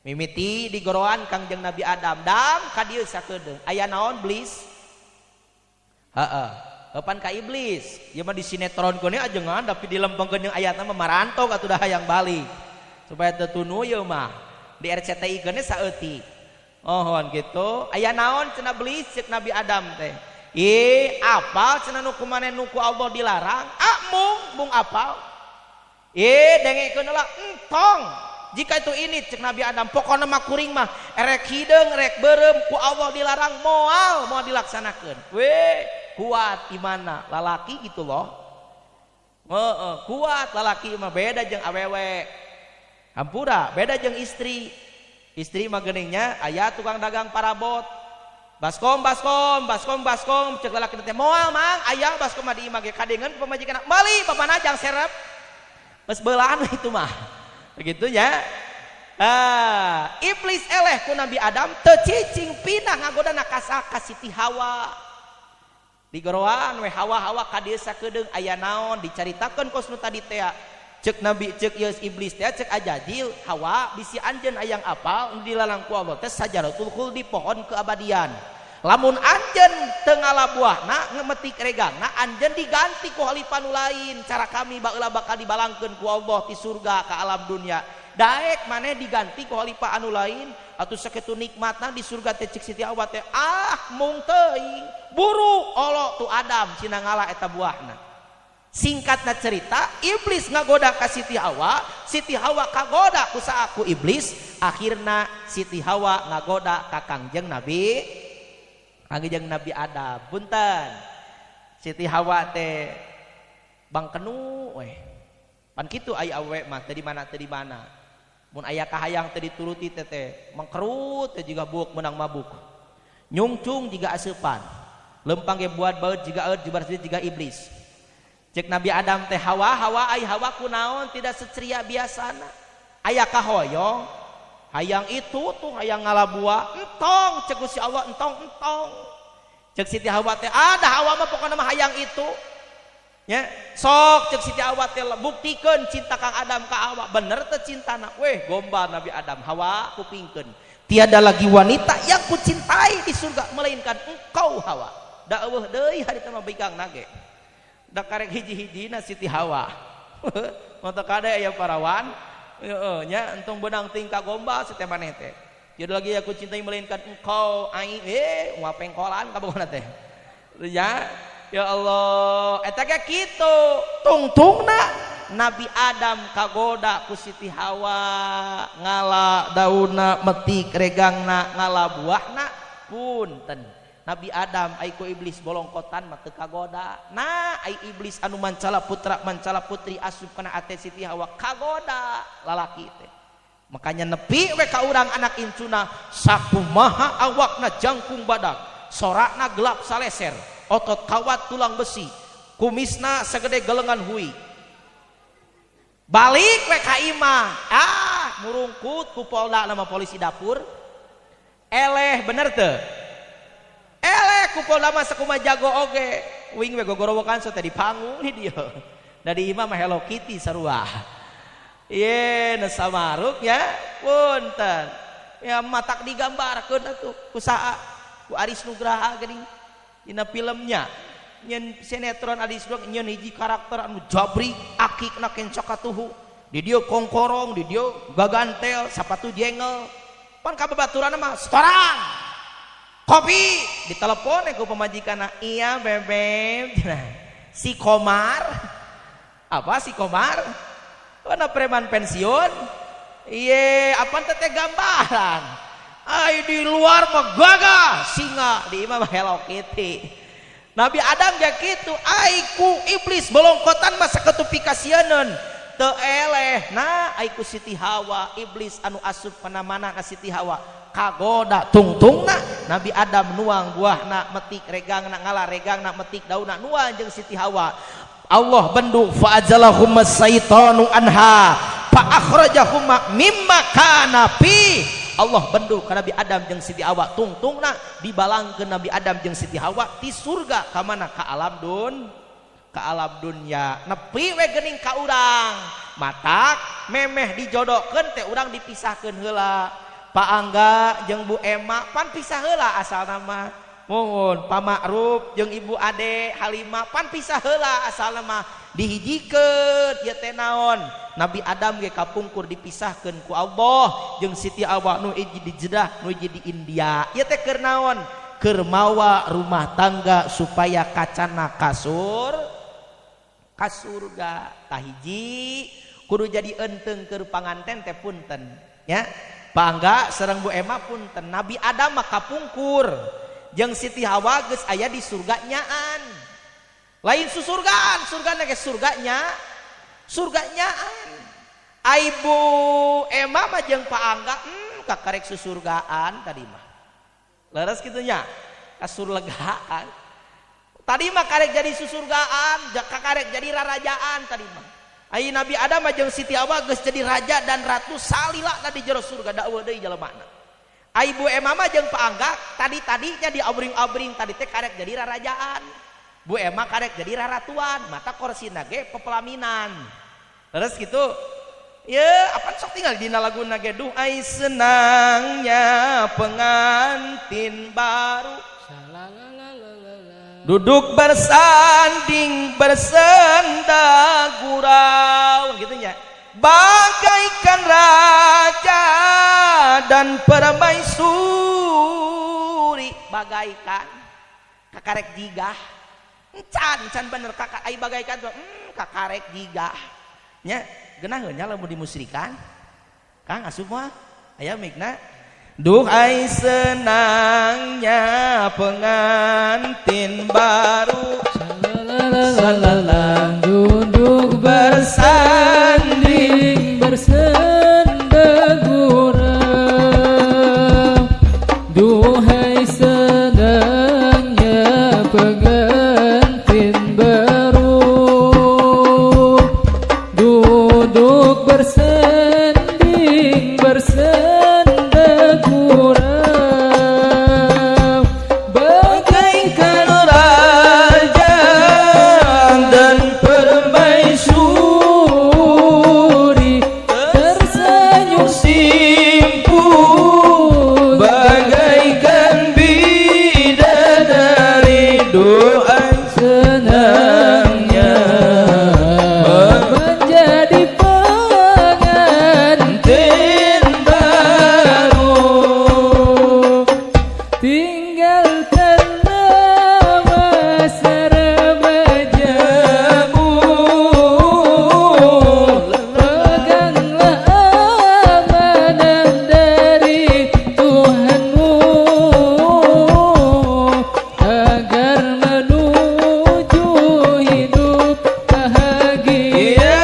Mimiti digoroan Kangjeng Nabi Adam dam ka dieu sakedeung aya naon iblis? Heeh. Kapan ka iblis? Ieu mah di sinetron keun ajengan tapi dilempengkeun jeung ayatna mah marantok atuh dah hayang balik. Supaya teu tunu ieu mah. Di RCTI keun saeutik. Ohon gitu. Aya naon cenah iblis ceuk Nabi Adam teh? Ih, apal cenah nu kumaneh nu ku Allah dilarang? Ah, mung apal. Ih, dengekeun heula entong. Jika itu ini cek Nabi Adam pokona mah kuring mah erek hideung erek beureum ku Allah dilarang moal moal dilaksanakeun. We kuat imana lalaki gitu loh. Heeh, kuat lalaki mah beda jeung awewe. Hampura beda jeung istri. Istri mah geuningnya aya tukang dagang parabot. Baskom baskom baskom baskom cek lalaki teh moal mang aya baskom mah di imah ge kadengeun pamajikan meuli bapana jang serep. Geus beulaan itu mah. Begitu ya. Ah, iblis eleh ku Nabi Adam teu cicing pindah ngagodana ka Siti Hawa. Digoroan we Hawa-hawa ka dieu sakedeung aya naon dicaritakeun kos nu tadi teh. Cek Nabi cek ieu iblis teh cek Ajajil Hawa bisi anjeun hayang apal nu dilalang ku Allah teh sajaratul khuldi pohon keabadian. Lamun anjeun teu ngala buahna ngemetik regangna anjeun diganti ku khalifah nu lain cara kami baheula bakal dibalangkeun ku Allah ti surga ka alam dunia. Daek maneh diganti ku khalifah anu lain atuh sakitu nikmatna di surga teh cek Siti Hawa teh ah mung teuing buru olo tu Adam cina ngala eta buahna. Singkatna cerita iblis ngagoda ka Siti Hawa, Siti Hawa kagoda ku saaku iblis, akhirna Siti Hawa ngagoda ka Kangjeng Nabi Kangjeng Nabi Adam. Punten Siti Hawa teh bangkenu weh. Pan kitu aya awewe mah teu di mana teu di mana. Mun aya kahayang teu dituruti teh teh mangkerut teh jiga buuk meunang mabuk. Nyungcung jiga aseupan. Lempang ge buat baeut jiga eut jubar jiga iblis. Cek Nabi Adam teh Hawa Hawa ai Hawa kunaon tidak seceria biasana. Aya kahoyong hayang itu tuh hayang ngala buah entong cek Gusti Allah entong entong. Cek Siti Hawa teh ada Hawa mah pokona mah hayang itu. Nya sok cek Siti Hawa teh buktikeun cinta Kang Adam ka Hawa bener teh cintana. Weh gombal Nabi Adam Hawa kupingkeun. Tiada lagi wanita yang kucintai di surga melainkan engkau Hawa. Da eueuh deui harita mah bikang nage. Da karek hiji-hijina Siti Hawa. Mata kade aya parawan heeh nya entong beunang tingkah gombal si teh maneh teh. Tiada lagi aku cintai melainkan engkau ai moal pengkolan kabogona teh. Ya ya Allah eta ge kitu tungtungna Nabi Adam kagoda ku Siti Hawa ngala daunna metik regangna ngala buahna punten Nabi Adam ai ku iblis bolongkotan mah teu kagoda. Nah ai iblis anu mancala putra mancala putri asup kana ate Siti Hawa kagoda lalaki teh. Makanya nepi we ka urang anak incuna sakumaha awakna jangkung badag, sorakna gelap saleser, otot kawat tulang besi, kumisna segede gelengan hui. Balik we ka imah, ah murungkut ku polda nama polisi dapur. Eleh bener teu? Eleh ku polda mah sakumaha jago oge, wing we gogorowokan so teh dipanggung di dieu. Da di imah mah Hello Kitty sarua. Ye nu samaruk nya punten. Ya matak digambarkeun atuh ku saha? Ku Aris Nugraha geuning dina filmnya. Nyen sinetron Aris Nugraha nyen hiji karakter anu jabrik akikna kencok katuhu. Di dieu kongkorong, di dieu gagantel, sapatu jengel. Pan ka babaturanna mah setoran. Kopi ditelepon ku pamajikanna, "Iya bebeb." Si Komar. Apa si Komar? Mana preman pensiun? Iye, apa teh gambaran? Ai di luar mah gagah singa, di imah mah Hello Kitty. Nabi Adam ge kitu, ai ku iblis bolongkotan mah saketupi kasieun. Teu eleh. Nah, ai ku Siti Hawa, iblis anu asup kana mana ka Siti Hawa kagoda tungtungna Nabi Adam nuang buahna metik regangna ngala regangna metik daunna nuang jeung Siti Hawa. Allah bendu fa'ajalahum saitanu anha fa akhrajahum mimma kana fi. Allah bendu ka Nabi Adam jeung Siti Hawa tungtungna dibalangkeun Nabi Adam jeung Siti Hawa ti surga ka mana ka alam dun ka alam dunya. Nepi we geuning ka urang matak memeh dijodohkeun teh urang dipisahkeun heula. Pak Angga jeung Bu Emma pan pisah heula asalna mah. Mohon Pak Ma'ruf jeung Ibu Ade Halimah pan pisah heula asalna mah dihijikeun ieu teh naon. Nabi Adam ge kapungkur dipisahkeun ku Allah jeung Siti Hawa nu hiji di Jeddah nu hiji di India. Ieu teh keur naon? Keur mawa rumah tangga supaya kacana kasur ka surga. Kahiji kudu jadi enteng keur panganten teh punten ya. Pak Angga sareng Bu Emma punten Nabi Adam mah kapungkur jeung Siti Hawa geus aya di surga nyaan. Lain susurgaan, surgana ge surganya. Surga nyaan. Ai Bu Emma mah jeung Pak Angga kakarek susurgaan tadi mah. Leres kitu nya? Kasurlegaan. Tadi mah karek jadi susurgaan, kakarek jadi rarajaan tadi mah. Ai Nabi Adam jeung Siti Hawa geus jadi raja dan ratu salila di jero surga da eueuh deui jelemana. Ai Bu Emma mah jeung Pak Angga tadi-tadinya diabring-abring tadi teh karek jadi rarajaan. Bu Emma karek jadi raratuan, mata korsina ge pepelaminan. Terus gitu. Ya, apaan sok tinggal dina laguna ge duh ai senangnya pengantin baru. Duduk bersanding bersenda gurau gitu nya. Bagaikan raja dan permaisuri, bagaikan kakarek jigah. Encan encan bener kakak ai bagaikan tuh kakarek jigah. Nya geunaheun nya lamun dimusrikan. Kang asup mah aya mikna. Duh ai senangnya pengantin baru, salalala duduk bersanding bersenda gurau. Duhai senangnya pengantin baru, duduk bersanding bersenda gurau, bagaikan raja dan permaisuri, tersenyum simpul bagaikan bidadari. Doa senangnya menjadi pengantin baru, tinggalkan masa remajamu, peganglah amanah dari Tuhanmu, agar menuju hidup bahagia,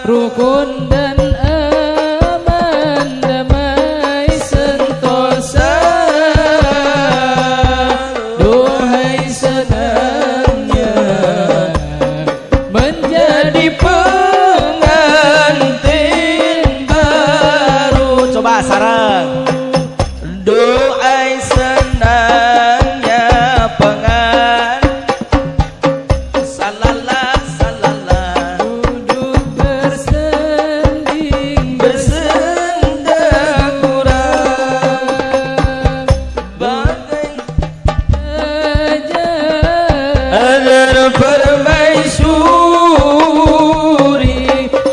rukun dan aman, damai sentosa. Duhai senangnya menjadi pengantin baru. Coba sareng. Doai senangnya pengantin, salala salala, duduk bersanding bersenda gurau, bagai raja dan permaisuri,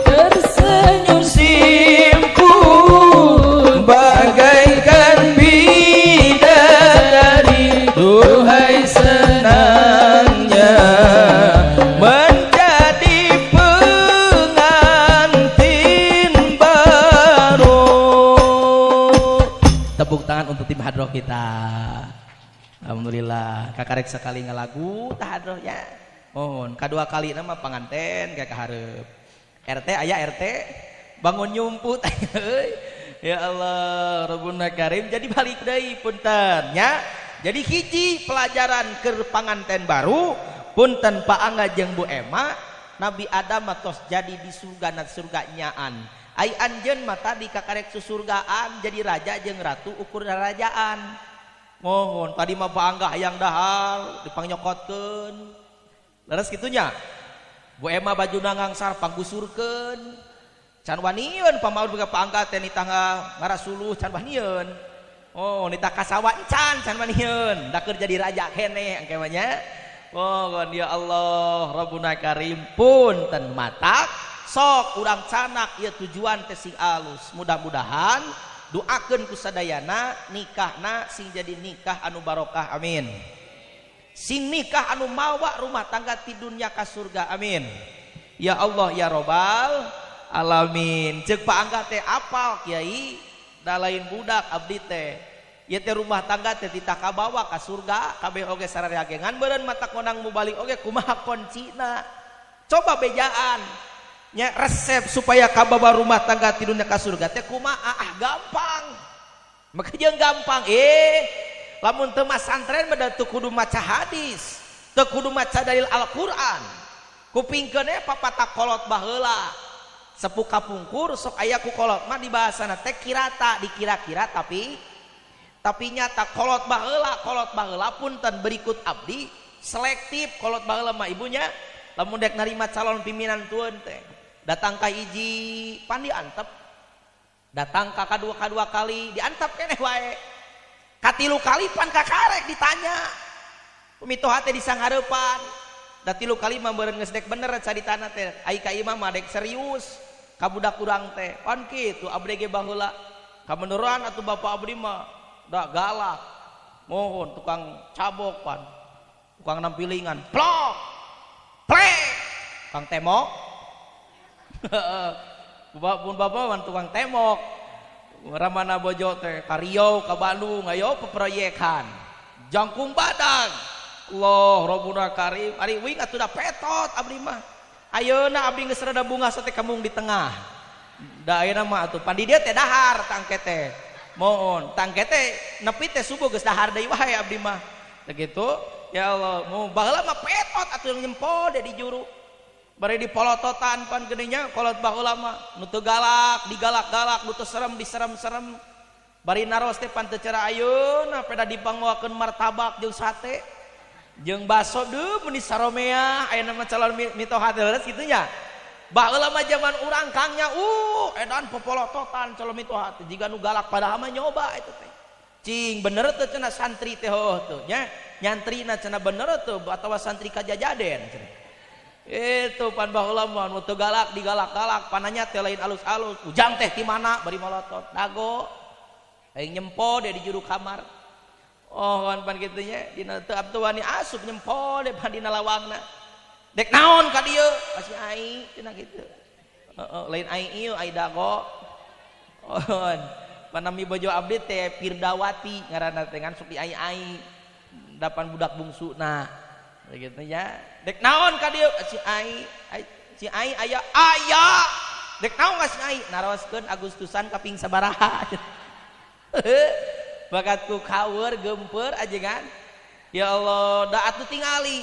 tersenyum simpul bagaikan bidadari. Duhai senangnya menjadi pengantin baru. Tepuk tangan untuk tim hadroh kita. Alhamdulillah, kakarek sekali ngalagu tah hadrohnya. Mohon kadua kali nama panganten kayak kaharep. RT aya RT bangun nyumput. Ya Allah, Rabbuna Karim. Jadi balik deui punten nya. Jadi hiji pelajaran keur panganten baru punten Pak Angga jeung Bu Emma, Nabi Adam tos jadi di surga na surga nyaan. Ai anjeun mah tadi kakarek susurgaan jadi raja jeung ratu ukur rarajaan. Mohon tadi mah Pak Angga hayang dahar dipangnyokokeun. Leres kitu nya. Bu Emma bajuna ngangsar panggusurkeun. Can wanieun pamaur ka Pak Angga teh nitah ngarasuluh can wanieun. Oh, nitah kasawa encan can wanieun. Da keur jadi raja keneh engke mah nya. Oh, ya Allah, Rabbuna Karim punten matak sok urang canak ieu tujuan teh sing alus. Mudah-mudahan doakeun ku sadayana nikahna sing jadi nikah anu barokah, amin. Sing nikah anu mawa rumah tangga ti dunya ka surga, amin. Ya Allah ya Robbal Alamin. Ceuk Pak Angga teh apal kiai da lain budak abdi teh. Ieu teh rumah tangga teh titah kabawa ka surga kabeh oge sarareagengan beureun mata konang mubalik oge kumaha kuncina. Coba bejaan nya resep supaya kabawa rumah tangga tidunya ka surga teh kumaha? Ah gampang. Maka jeung gampang lamun teu masantren mah teu kudu maca hadis, teu kudu maca dalil Al-Qur'an. Kupingkeun we papatah kolot baheula. Sepuh kapungkur sok aya ku kolot mah dibahasana teh kirata, dikira-kira tapi nyata kolot baheula punten berikut abdi selektif kolot baheula mah ibunya lamun dek narima calon pimpinan tueun teh datang ka hiji pan diantep, datang ka kadua kali diantep keneh wae, katilu kali pan kakarek ditanya mitoha teh disanghareupan. Da tilu kali mah beureun geus dek bener caritana teh ai ka imah mah dek serius ka budak urang teh pan kitu abdi ge baheula kamenuran atuh bapak abdi mah da galak mohon tukang cabok pan tukang nampilingan plok plek tukang temok pun bapak man tukang temok ramana bojo teh ka Riau ka Bandung ayo peproyekan jangkung badan Allah Rabbuna Karim ari wing atuh da petot abdi mah ayeuna abdi geus rada bunga sate kembung di tengah da ayeuna mah atuh pan di dieu teh dahar tangke teh mohon tangke teh nepi teh subuh geus dahar deui wae abdi mah begitu ya Allah mau baheula mah petot atuh nyempol de di juru bari dipolototan pan geuning kolot baheula mah nu teu galak digalak-galak nu teu serem diserem-serem bari naros teh pan teu cara ayeuna peda dipangwakeun martabak jeung sate jeung baso deuh meuni saromea aya nama calon mitoha teh leres kitu nya baheula mah zaman urang kangnya edan popolototan calon mitoha teh jiga nu galak padahal mah nyoba eta teh cing bener teh cenah santri teh heuh teh nya nyantrina cenah bener teh atawa santri kajajaden cenah itu pan baheula mah nu teu galak digalak-galak pananya teh lain alus-alus ujang teh ti mana bari molotot dago aing nyempo deh di juru kamar. Oh pan kitu nya dina teu abtu wani asup nyempol deh pan dina lawangna dek naon ka dieu pasti ai cenah kitu heeh lain ai ieu ai dago oh panami bojo abdi teh Pirdawati ngaranna teh ngan sok di ai-ai dapan budak bungsuna kitu nya dek naon ka dieu si ai si ai aya aya dek naon ka si ai naroskeun Agustusan kaping sabaraha bakatku kawur gempeur ajengan ya Allah da atuh tingali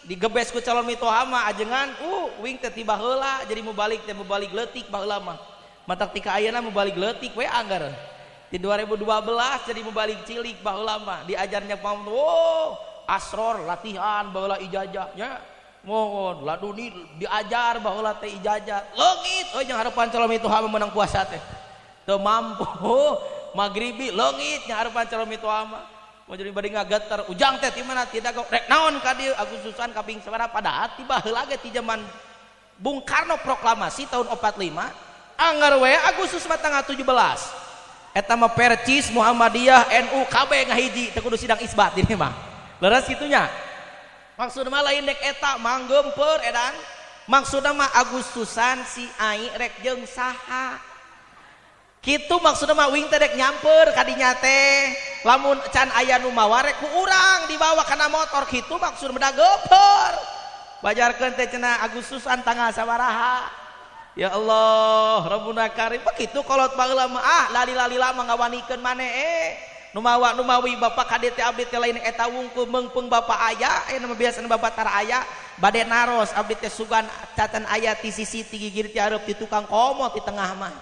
digebes ku calon mitoha mah ajengan wing teh tiba heula jadi mubalik teh mubalik leutik baheula mah matak tika ayeuna mubalik leutik we anggar di 2012 jadi mubalik cilik baheula mah diajarnya pam asror latihan baheula ijazah nya mohon laduni diajar baheula teh ijazah leungit euy jeung harapan calon mitoha mah menang puasa teh teu mampu magribi leungit nya harapan calon mitoha mah mau jadi bari ngageter ujang teh ti mana tidak rek naon ka dieu Agustusan kaping sabaraha padahal tiba heula ge ti zaman Bung Karno proklamasi tahun 45 anggar we Agustus mah tanggal 17 eta mah Percis Muhammadiyah NU KB ngahiji teu kudu sidang isbat ini mah leres kitu nya maksudna mah lain dek eta manggemper edan maksudna mah Agustusan si ai rek jeung saha kitu maksudna mah wing teh dek nyamper kadinya teh lamun can aya nu mawa rek ku urang dibawa kana motor kitu maksudna mah geuper bajarkeun teh cenah Agustusan tanggal sabaraha ya Allah Rabbuna Karim begitu kolot baheula mah ah lali-lali lama ngawanikeun maneh nu mawa nu mawi bapak kade teh abdi teh lain eta wungkul meungpeung bapak aya aya mah biasana bapak tara aya bade naros abdi teh sugan cacan aya ti sisi ti gigir ti hareup ti tukang komo ti tengah mah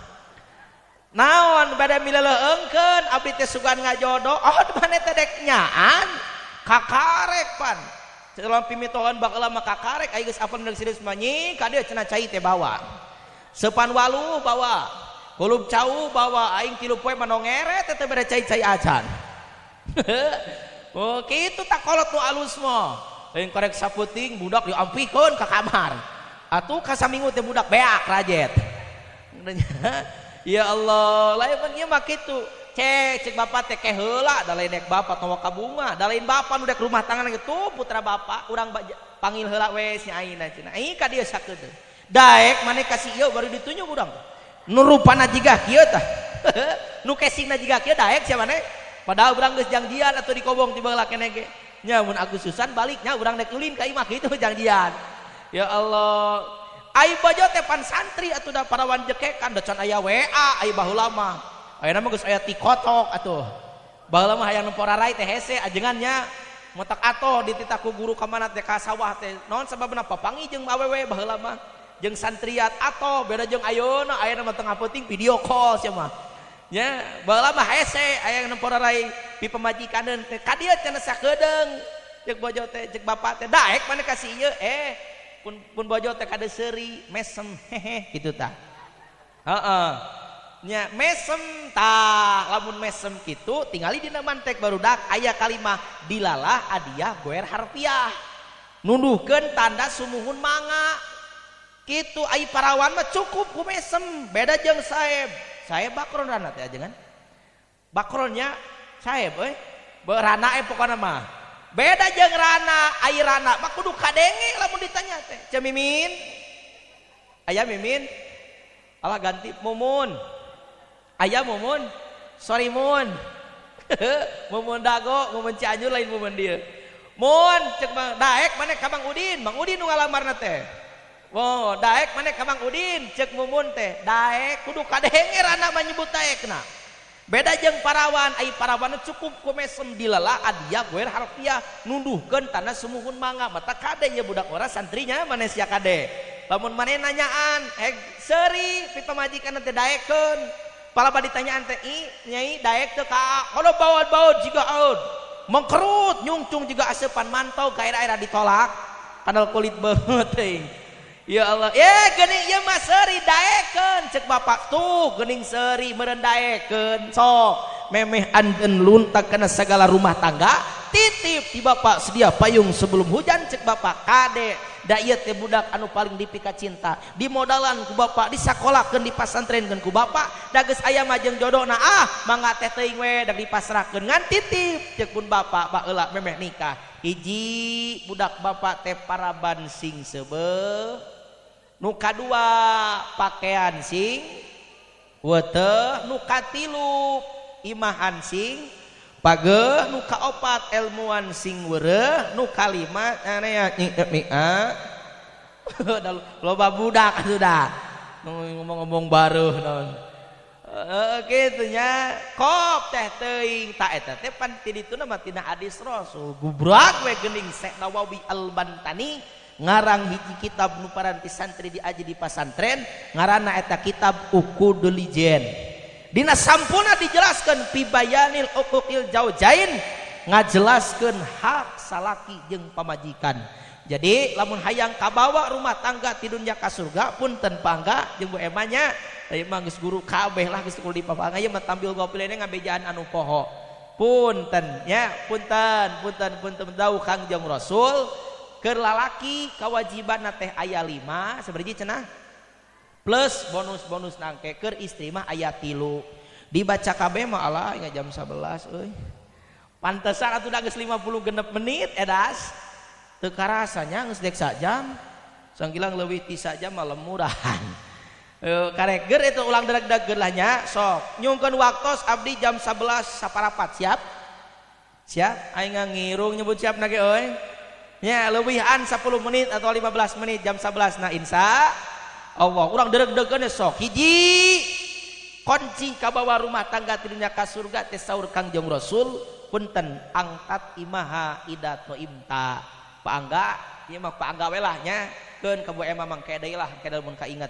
naon bade mileleueungkeun abdi teh sugan ngajodoh oh maneh teh dek nyaan kakarek pan calon pimitohan baheula mah kakarek aya geus apal serius mah nyi ka dieu cenah cai teh bawa sepan walu bawa kulub cau bawa aing tilu poe mah nongeret teh bade cai-cai acan oh kitu tak kolot nu alus mah lain korek saputing budak diampikeun ka kamar atuh ka saminggu teh budak beak rajet ya Allah lain pan ieu mah kitu cek cek bapak teh ke heula da lain dek bapak tawa ka bunga da lain bapak nu dek rumah tangga kitu putra bapak urang panggil heula we si aina cenah ai ka dieu sakedeung Daek maneh kasih ieu baru ditunjuk urang. Nu rupana jiga kieu tah. Nu casingna jiga kieu daek sia maneh. Padahal urang geus janjian atuh dikobong ti baheula keneh ge. Nya mun Agustusan baliknya urang dek ulin ka imah kitu janjian. Ya Allah. Ai bojo teh pan santri atuh da parawan jekekan da can aya WA ai baheula mah. Ayeuna mah geus aya TikTok atuh. Baheula mah hayang nempo rarai teh hese ajengannya motak atoh dititah ku guru ka mana teh ka sawah teh. Naon sababna papangi jeung awewe baheula mah jeung santriat atoh beda jeung ayeuna ayeuna mah tengah peuting video call sia mah. Nya baheula mah hese aya nempo rarai pi pamajikaneun teh ka dieu cenah sakedeung jeung bojo teh jeung bapak teh daek maneh ka si ieu pun bojo teh kade seuri mesem hehe kitu tah. Heeh. Nya mesem tah lamun mesem kitu tingali dina mantek barudak aya kalimah dilalah adiah goer harfiah. Nunduhkeun tanda sumuhun mangga. Kitu ai parawan mah cukup ku mesem beda jeung saeb. Saeb bakron rana teh ajengan. Bakronnya saeb euy. Rana pokona mah. Beda jeung rana, ai rana mah kudu kadenge lamun ditanya teh. Ceu Mimin. Aya Mimin. Alah ganti Mumun. Aya Mumun. Sorry Mun. Mumun dago, Mumun Cianjur lain Mumun dieu. Mun cek Bang daek maneh ka Bang Udin, Bang Udin nu ngalamarna teh. Oh, daek maneh ka Bang Udin, cek Mumun teh. Daek kudu kadenge rana mah nyebut daekna. Beda jeung parawan, ai parawan cukup ku mesem dilala adia goer harfiah nunduhkeun tanda sumuhun mangga mata kade ye budak ora santrinya maneh sia kade. Lamun maneh nanyaan, seuri pi pamajikan teh daekeun. Palaba ditanyaan teh i nyai daek teu ka kalau bawa-bawa jiga aud. Mengkerut nyungcung juga aseupan mantau ka air-air ditolak kanal kulit beungeut teuing. Ya Allah, geuning ieu mah seuri daekeun cek bapak tuh geuning seuri meureun daekeun sok memeh anjeun luntak kana segala rumah tangga titip di bapak sedia payung sebelum hujan cek bapak kade da ieu teh budak anu paling dipika cinta dimodalan ku bapak disakolakeun dipasantrenkeun ku bapak da geus aya mah jeung jodona ah mangga teh teuing we da dipasrahkeun ngan titip cek pun bapak baheula memeh nikah hiji budak bapak teh paraban sing seubeuh nu kadua pakaian sing weteh nu katilu imahan sing pageuh nu kaopat elmuan sing weureuh nu kalima aneh loba budak sudah ngomong-ngomong baruh naon kitu nya kop teh teuing ta eta teh pan ti dituna mah tina hadis Rasul gubrak we geuning Syekh Nawawi Al-Bantani ngarang hiji kitab nu paranti santri diaji di pasantren ngaranna eta kitab Uqudul Lijen dina sampuna dijelaskeun fi bayanil uquqil jaujain ngajelaskeun hak salaki jeung pamajikan. Jadi lamun hayang kabawa rumah tangga ti dunya ka surga punten pangga jeung Bu Ema nya ieu mah geus guru kabeh lah geus kudu dipapangga ieu mah tampil gopilene ngabejaan anu poho. Punten nya punten punten punten dawuh Kangjeng Rasul keur lalaki kewajiban teh aya 5 sabaraha cenah plus bonus-bonus nangke keur istri mah aya 3 dibaca kabeh mah alah ingat jam 11 euy pantesan atuh da geus 56 menit edas teu karasanya geus dek sajam sanggilang leuwih ti sajam mah lemurahan karek ger itu ulang deg-deg lah nya sok nyungkeun waktos abdi jam 11.15 siap siap aing ngirung nyebut siap na ge euy nya leuwihan 10 menit atau 15 menit jam 11 na insya Allah urang dereg-degeun sok hiji kunci kabawa rumah tangga tidunya ka surga teh saur Kangjeng Rasul punten angkat imaha ida imta paangga ieu mah paangga we lah nya keun ka Bu Ema mangke deui lah engke mun kainget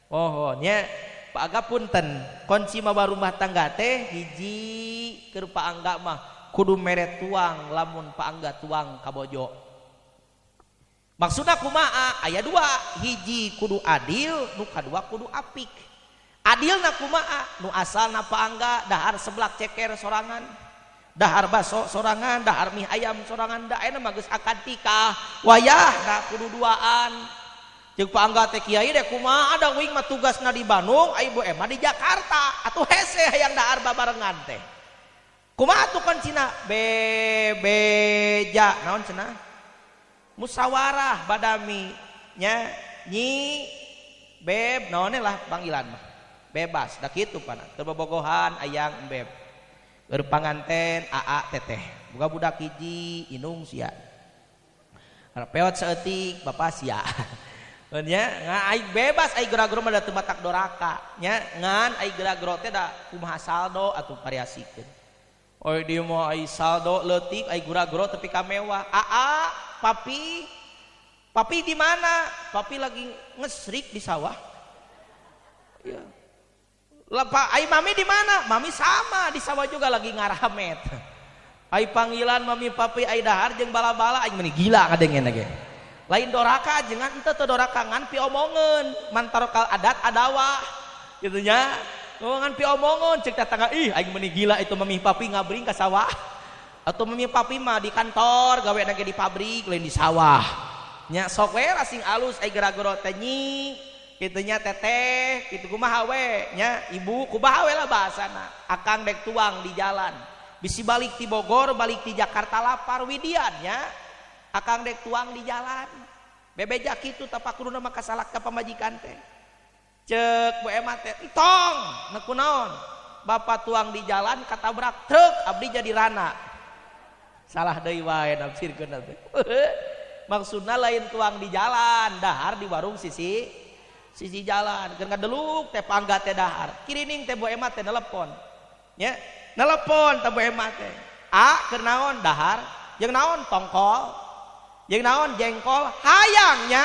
oh nya paangga punten kunci mawa rumah tangga teh hiji keur paangga mah kudu mere tuang lamun paangga tuang ka bojo. Maksudna kumaha aya dua hiji kudu adil nu kadua kudu apik. Adilna kumaha nu asalna paangga dahar seblak ceker sorangan dahar baso sorangan dahar mie ayam sorangan da ayeuna mah geus akad tikah wayahna kudu duaan jeung paangga teh kiai deh kumaha da uing mah tugasna di Bandung ai Bu Ema di Jakarta atuh hese hayang dahar babarengan teh kumaha tuh kuncina bebeja naon cenah musyawarah badami nya Nyi beb naon lah panggilan mah. Bebas da kitu pana. Teu bobogohan ayang embeb. Keur panganten aa teteh. Boga budak hiji inung sia. Peot saeutik bapa sia. Nya ngan ai bebas ai gera-gero mah da teu matak doraka nya ngan ai gera-gero teh da kumaha saldo atuh variasikeun. Oi dieu mah ai saldo leutik ai gera-gero tapi ka mewah. Aa, papi. Papi di mana? Papi lagi ngesrik di sawah. Ya. Lah pak ai mami di mana? Mami sama di sawah juga lagi ngaramet. Ai panggilan mami papi ai dahar jeung bala-bala aing meni gila kadengen ge. Lain doraka jangan ente teu doraka ngan piomongeun mantarokal adat adawah gitu nya ngan piomongeun cek tetangga ih aing meni gila itu mami papi ngabring ka sawah atau mami papi mah di kantor gawe ge di pabrik lain di sawah nya sok we asing alus ai gara-gara teh nyi kitu nya teteh kitu kumaha we nya ibu kumaha we lah bahasana akang dek tuang di jalan bisi balik ti Bogor balik ti Jakarta lapar widian nya akang dek tuang di jalan bebeja kitu tapakuruna mah kasalak ka pamajikan teh cek Bu Ema teh entong na kunaon bapak tuang di jalan katabrak truk abdi jadi rana salah deui wae nafsirkeun teh maksudna lain tuang di jalan dahar di warung sisi sisi jalan keur ngadeluk teh pangga teh dahar kirining teh Bu Ema teh nelepon nya nelepon teh Bu Ema teh a keur naon dahar jeung naon tongkol jeung naon jengkol hayangnya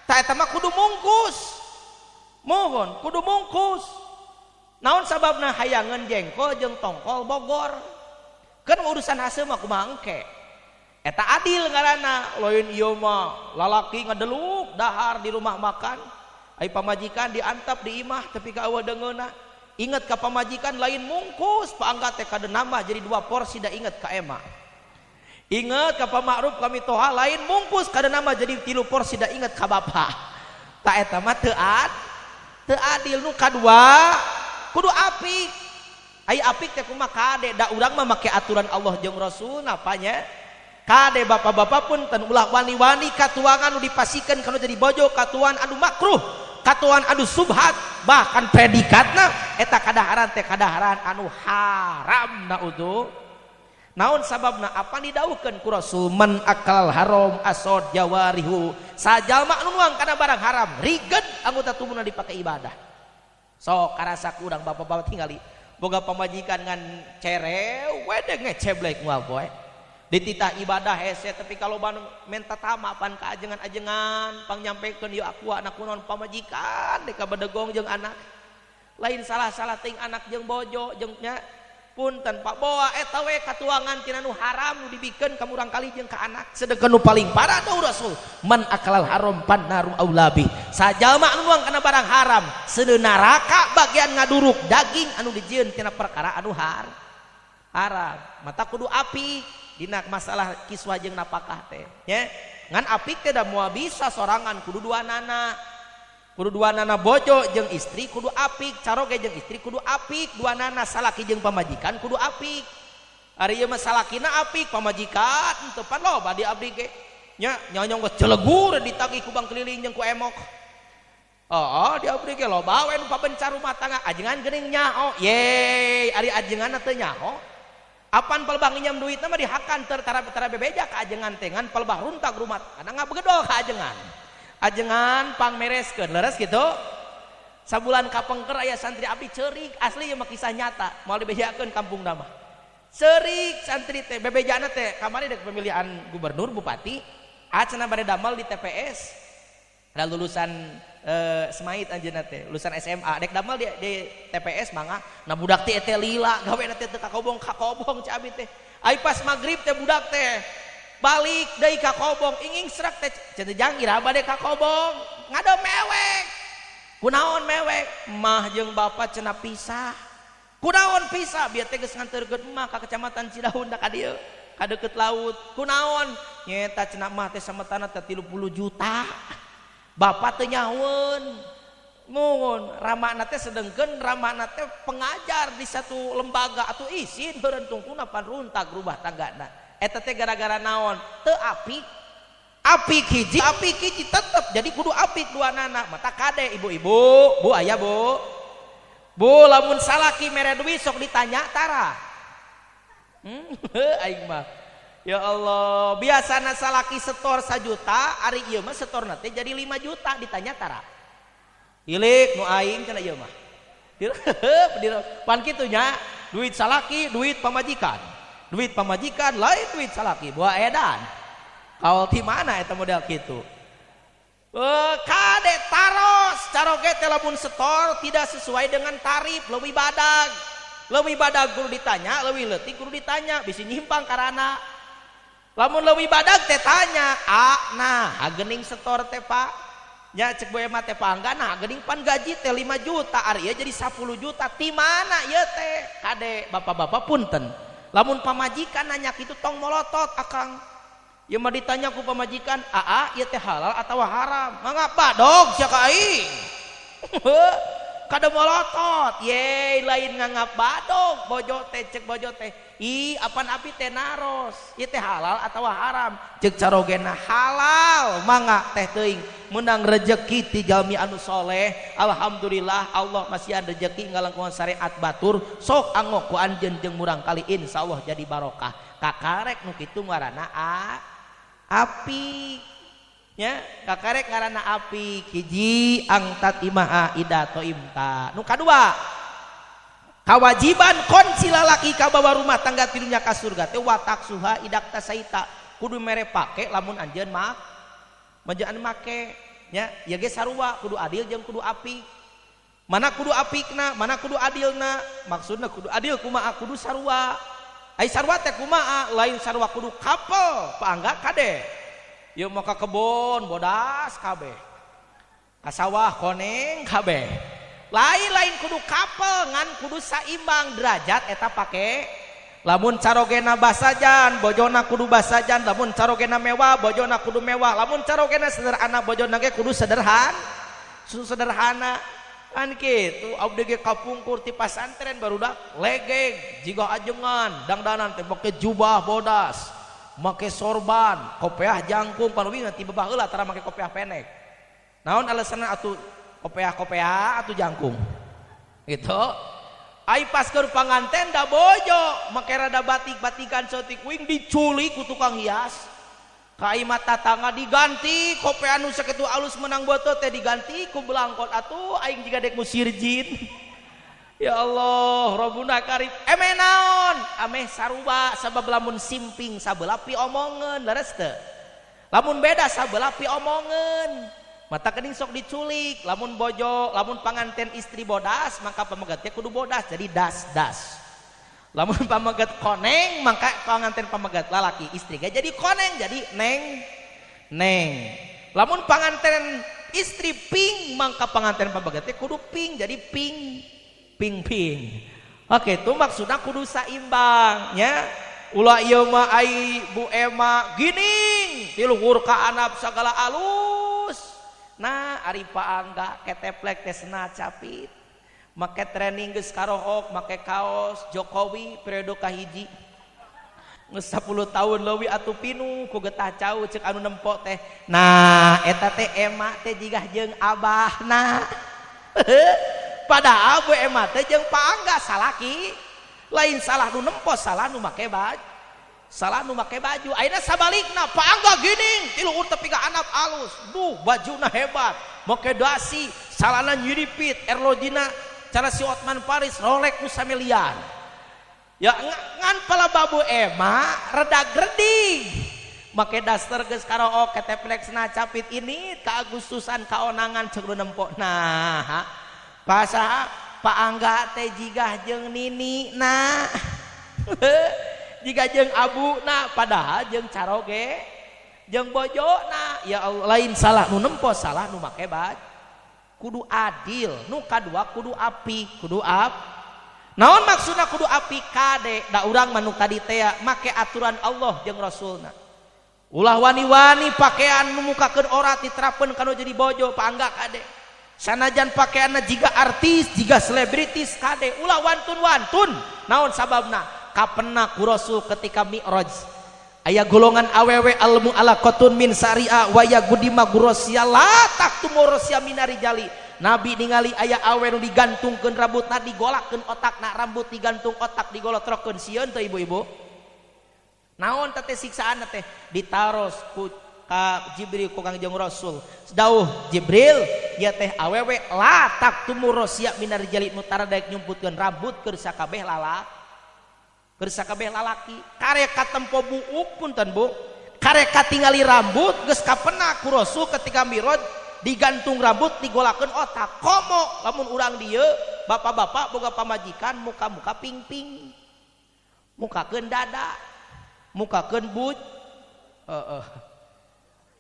ta eta mah kudu mungkus mohon kudu mungkus naon sababna hayangeun jengkol jeung tongkol Bogor kan urusan hasil mah kumaha engke eta adil ngaranna lain ieu mah lalaki ngadeluk dahar di rumah makan ai pamajikan diantap di imah tapi ka eueuh deungeunna inget ka pamajikan lain mungkus paangga teh kada nambah jadi 2 porsi da inget ka ema. Ingat ka pamakruf kami toha lain mungkus kada nama jadi 3 porsi da inget ka bapa. Ta eta mah teu adil nu kadua kudu apik. Ai apik teh kumaha kade da urang mah make aturan Allah jeung Rasul napanya. Kade bapak-bapak pun ten ulah wani-wani katuangan nu dipasikeun kana jadi bojo katuan anu makruh, katuan anu subhat, bahkan predikatna eta kadaharan teh kadaharan anu haram naudzu. Naon sababna apa didawuhkeun ku Rasul man akal haram asod jawarihu sajalma anu nuang kana barang haram riged anggota tubuhna dipake ibadah. Sok karasa ku urang bapak-bapak tingali boga pamajikan ngan cerew we de ngeceblek moal poe dititah ibadah hese tapi kalau menta tama pan ka ajengan-ajengan pangnyampekeun ieu aku anak kunaon pamajikan dek ka bedegong jeung anak lain salah-salah ting anak jeung bojo jeung nya punten Pak boa eta we katuangan tina nu haram nu dibikeun ka murang kali jeung ka anak sedengkeun nu paling parah dawuh Rasul man akalal haram pannaru aulabi sajalma anu nuang kana barang haram seudeuh neraka bagian ngaduruk daging anu dijieun tina perkara anu haram mata kudu apik dina masalah kiswah jeung napakah teh nya ngan apik teh da moal bisa sorangan kudu dua nana kudu dua nana bojo jeung istri kudu apik caroge jeung istri kudu apik dua nana salaki jeung pamajikan kudu apik ari ieu mah salakina apik pamajikan teu pan loba di abdi ge nya nyonyong geus celegur ditagih ku bang keliling jeung ku emok oh di abdi ge loba we nu pabencar rumah tangga ajengan geuning nyaho ye ari ajenganna teu nyaho apan palebah nginjam duitna mah dihakan teu tara bebeja ka ajengan teh ngan palebah runtag rumah tangga ngabegedol ka ajengan ajengan pangmereskeun leres gitu sabulan kapengker aya santri abdi ceurik asli ieu mah kisah nyata moal dibejakeun kampung mah ceurik santri teh bebejana teh kamari dek pemilihan gubernur bupati cenah bade damel di TPS ada lulusan Semait anjeunna teh lulusan SMA dek damel di TPS mangga nah budak teh teh lila gawena teh teu kakobong ca abi teh ai pas magrib teh budak teh balik deui ka kobong inging serak teh cenah jang ira bade ka kobong ngado mewek kunaon mewek mah jeung bapa cenah pisah kunaon pisah bieu teh geus nganterkeun emah ka kecamatan Cidaun da ka dieu ka deukeut laut kunaon nyeta cenah mah teh sametana teh 30 juta bapa teu nyahueun Mohon ramana teh sedengkeun ramana teh pengajar di satu lembaga atau isin heureun tungtungna pan runtag rumah tanggana. Eta teh gara-gara naon? Teu apik. Apik hiji, apik hiji tetep jadi kudu apik dua nana. Mata kade ibu-ibu, bu ayah bu. Bu lamun salaki mere duit sok ditanya tara. Aing mah. Ya Allah, biasana salaki setor 1 juta, ari ieu mah setorna teh jadi 5 juta ditanya tara. Ilik nu aing cenah ieu mah. Pan kitu nya, duit salaki, duit pamajikan. Duit pamajikan lain duit salaki, buah edan. Kaol ti mana eta model kitu? Kade taros caroge teh lamun setor tidak sesuai dengan tarif, leuwih badag. Leuwih badag kudu ditanya, leuwih leutik kudu ditanya, bisi nyimpang karana. Lamun leuwih badag teh tanya, "Ah, nah, geuning setor teh, Pak." Nya cek boe mah teh pangga, nah geuning pan gaji teh 5 juta, ari ieu jadi 10 juta. Ti mana ieu teh? Kade bapak-bapak punten. Lamun pamajikan nanya kitu tong molotot akang. Ieu mah ditanya ku pamajikan, "Aa, ieu teh halal atawa haram?" Mangga badog sia ka aing. Kada molotot, ye lain nganggap badog, bojo teh cek bojo teh. Ih, apan api teh naros, ieu teh halal atawa haram? Cek carogena halal, mangga teh teuing menang rejeki ti jalmi anu soleh. Alhamdulillah Allah masihan rejeki ngalangkungan syariat batur, sok angok ku anjeun jeung murang kali insyaallah jadi barokah. Kakarek nu kitu ngaranna api. Nya kakarek ngaranna api hiji angtat imaha ida toimta. Nu kadua kawajiban kunci lalaki kabawa rumah tangga tilunya ka surga teh watak suha idak tasaita kudu mere pake lamun anjeun mak majaan make nya ieu ge sarua kudu adil jeung kudu apik. Mana kudu apikna, mana kudu adilna? Maksudna kudu adil kumaha kudu sarua. Ai sarua teh kumaha? Lain sarua kudu kapel, paangga kade. Ieu mah ka kebon bodas kabeh. Ka sawah koneng kabeh. Lain-lain kudu kapel ngan kudu saimbang derajat eta pake. Lamun carogena basajan, bojona kudu basajan, lamun carogena mewah, bojona kudu mewah, lamun carogena sederhana, bojona ge kudu sederhana. Sederhana. Kan kitu abdi ge kapungkur ti pasantren barudak legeg jiga ajengan dangdanan teh make jubah bodas, make sorban, kopiah jangkung panuwi ti babah heula tara make kopiah pendek. Naon alasanna atuh kopiah-kopiah atuh jangkung. Gitu. Ai pas keur panganten da bojo make rada batik-batikan saeutik wing diculik ku tukang hias. Ka imah tatangga diganti kopiah anu sakitu alus menang beuteut teh diganti ku belangkon atuh aing jiga dek musir jin. Ya Allah, Rabbuna karim. Emeh naon? Ameh sarua sabab lamun simping sabelah pi omongeun, leres teu? Lamun beda sabelah pi omongeun. Mata kening sok diculik, lamun bojo, lamun panganten istri bodas, maka pamegatnya kudu bodas, jadi das-das. Lamun pamegat koneng, maka panganten pamegat lalaki istri ge jadi koneng, jadi neng neng. Lamun panganten istri ping, maka panganten pamegatnya kudu ping, jadi ping ping ping. Oke, itu maksudnya kudu saimbang nya. Ulah ieu mah ai Bu Ema gining ti luhur ka andap sagala alus. Nah, ari Pak Angga keteplek teh sena capit. Make training geus karohok, make kaos Jokowi periode kahiji. Geus 10 tahun leuwih atuh pinuh ku getah cau ceuk anu nempo teh. Nah, eta teh Ema teh jigah jeung abahna. Padahal Bu Ema teh jeung Pak Angga salaki. Lain salah nu nempo, salah nu make baju. Salah nu make baju. Ayeuna sabalikna Pak Angga gining ti luhur tepi ka andap alus. Duh, bajuna hebat. Make dasi, salana nyiripit, erlojina cara si Otman Paris Rolex nu samilian. Ya ngan pala babu Ema reda greding. Make daster geus karook keteplexna capit ini ka Agustusan kaonangan ceuk nu nempo. Nah, pasaha Pak Angga teh jigah jeung nini na. Jika jeung abu na padahal jeung caroge jeung bojo na. Ya Allah, lain salah nu nempo, salah nu make baju. Kudu adil, nu kadua kudu api, kudu ap. Naon maksudna kudu api kade? Da urang mah nu tadi teh make aturan Allah jeung Rasulna. Ulah wani-wani pakaian nu mukakeun orat diterapkeun kana jadi bojo Pak Angga kade. Sanajan pakaianna jiga artis, jiga selebritis kade, ulah wantun-wantun. Naon sababna? Kapena ku Rasul ketika Mi'raj. Aya golongan awewe almu ala qatun min syariah wa ya gudima gurosya la taktumurosya minarijali. Nabi ningali aya awe nu digantungkeun rambutna digolakkeun otakna, rambut digantung otak digolotrokeun. Sieun teu ibu-ibu? Naon teh siksaan teh? Ditaros ku ka Jibril ku Kangjeng Rasul. Dauh Jibril, ieu teh awewe la taktumurosya minarijali nu tara daek nyumputkeun rambut keur sakabeh lalaki. Bersakabeh lalaki karek katempo buuk punten bu, karek katingali rambut geus kapena ku Rasul ketika miraj digantung rambut digolakeun otak. Komo lamun urang dieu bapak-bapak boga pamajikan muka-muka ping-ping, mukakeun dada, mukakeun buj, heeh.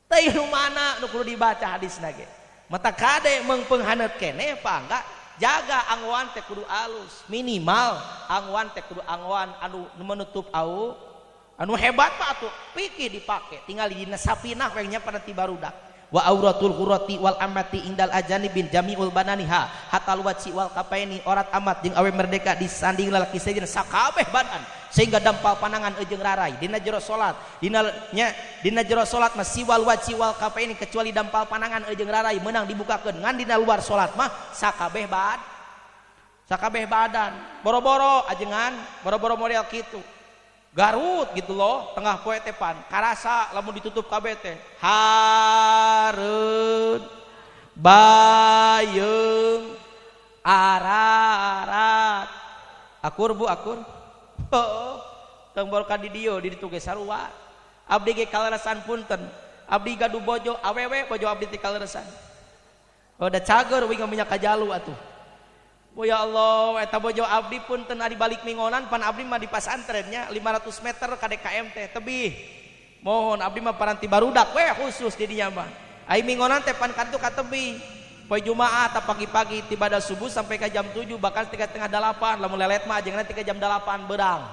Teh nu mana nu kudu dibaca hadisna ge? Mata kade meungpeung haneut keneh pa enggak? Jaga anggoan teh kudu alus, minimal anggoan teh kudu anggoan anu menutup au, anu hebat mah atuh pikir dipake tinggal dina sapinah we nya pada ti barudak. Wa auratul hurati wal amati indal ajani bin jamiul bananiha hatal waci wal kapaini orat amat jeung awe merdeka disanding lalaki sejen sakabeh badan sehingga dampal panangan jeung rarai dina jero salat dina nya dina jero salat mah siwal waci wal kapaini kecuali dampal panangan jeung rarai meunang dibukakeun ngan dina luar salat mah sakabeh bad sakabeh badan boro-boro ajengan boro-boro model kitu Garut gitu loh tengah poe teh pan karasa lamun ditutup kabeh teh hareun bayeung ararat akur bu akur heeh tong boro ka di dieu di ditu ge sarua abdi ge kaleresan punten abdi gaduh bojo awewe bojo abdi teh kaleresan oh da cager wing minyak kajalu atuh. Oh ya Allah, eta bojo abdi punten ari balik mingonan pan abdi mah di pasantrennya 500 meter ka DKM teh tebih. Mohon abdi mah paranti barudak we khusus di dinya mah. Ai mingonan teh pan kantu ka tebih. Poe Jumaah ta pagi-pagi tiba subuh sampai ka jam 7 bahkan 7:45 lamun lelet mah ajengan 7:45 beurang.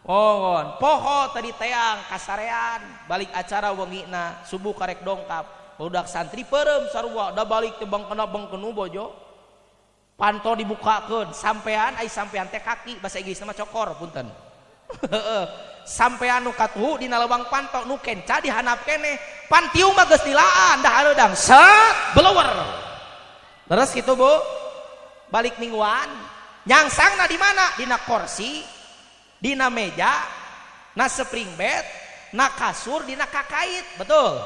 Mohon poho tadi teang kasarean balik acara wengina subuh karek dongkap. Barudak santri peureum sarua da balik teh bangkena bangkenu bojo. Panto dibukakeun sampean ai sampean teh kaki bahasa Inggrisna mah cokor punten. Sampean nu katuhu dina lewang panto nu kenca dihandap keneh pan tiung mah geus dilaan dah hareudang set blower. Terus kitu Bu balik mingguan nyangsangna di mana dina kursi dina meja na spring bed na kasur dina kakait betul.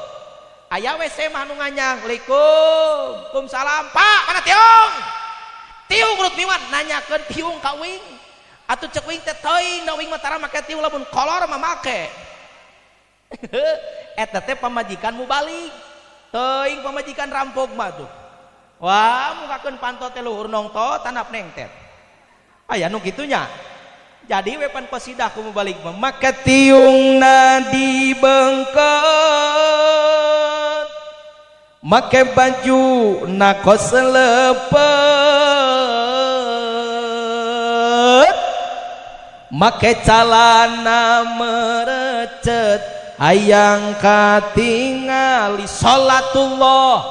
Aya we mah nu nganyang Assalamualaikum kumsalam Pak mana tiung tiung urut miwan nanyakeun tiung ka wing atuh cek wing teh teuing da wing mah tara make tiung lamun kolor mah make eta teh pamajikan mubalik teuing pamajikan rampok mah tuh wah mukakeun panto teh luhur nongto tanap nengtet aya nu kitu nya jadi we pan qasidah ku mubalik mah make tiungna dibengkeut make baju na kos lepet make calana merecet hayang katingali salatullah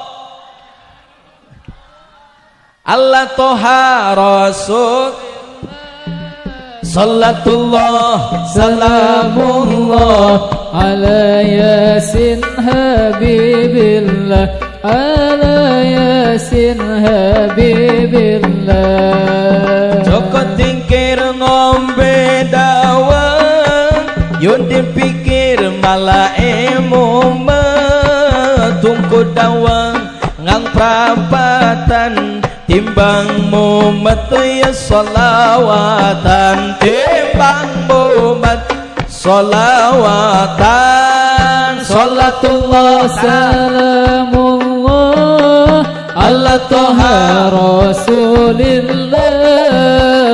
Allah toha rasul salatullah salamullah ala yasin habibillah ala yasin habibillah. Joko tingkir ngombe dawet yun dipikir malah emu tungku dawang ngang prapatan timbang mumet ya solawatan timbang mumet solawatan salatullah salamullah ala toha rasulillah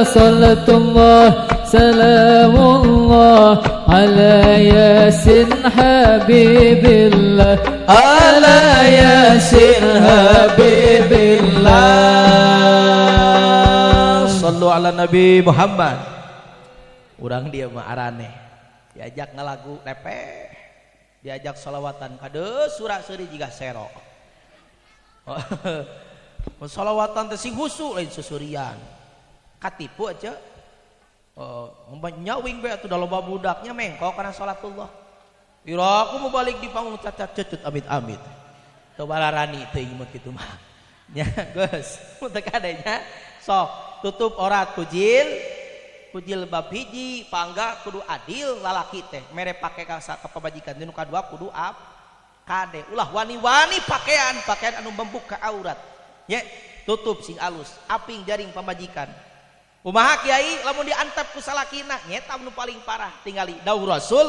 salatullah salamullah ala yasin habibillah ala yasin habibillah. Sallu ala Nabi Muhammad. Urang dia mah araneh diajak ngalagu repeh diajak solawatan kade surak seuri jiga serok. Solawatan teh sing husu lain susurian katipu aja. Oh, nyawing be atuh da loba budaknya mengkok kana salatullah. Ira aku mau balik di panggung cacat cecut amit-amit. Teu balarani teuing mah kitu mah. Nya geus, mun teu kadenya sok tutup orat ku jilbab hiji pangga kudu adil lalaki teh mere pake ka pamajikan nu kadua kudu ap kade ulah wani-wani pakaian anu membuka aurat nya tutup sing alus aping jaring pamajikan kumaha kiai lamun diantep ku salakina nyeta nu paling parah tingali dawuh Rasul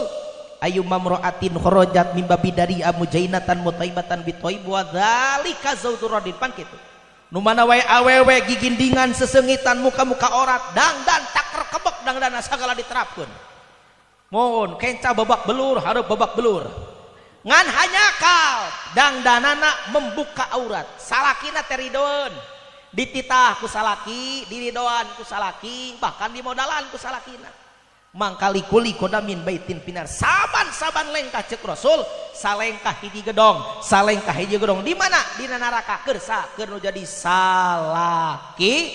ayu mamraatin kharajat mim babi dari mujainatan mutaibatan bitoib wa dzalika zawdur radin pan kitu nu mana wae awewe gigindingan sesengitan muka-muka orat dangdan taker kebek dangdana sagala diterapkeun mohon kenca babak belur hareup babak belur ngan hanyakal dangdanana membuka aurat salakina teh ridoeun dititah ku salaki diridoan ku salaki bahkan dimodalan ku salakina mangkali kuli kodamin baitin pinar saban-saban lengkah cek Rasul salengkah hiji gedong salengkah hiji gedong di mana dina neraka kersa keur nu jadi salaki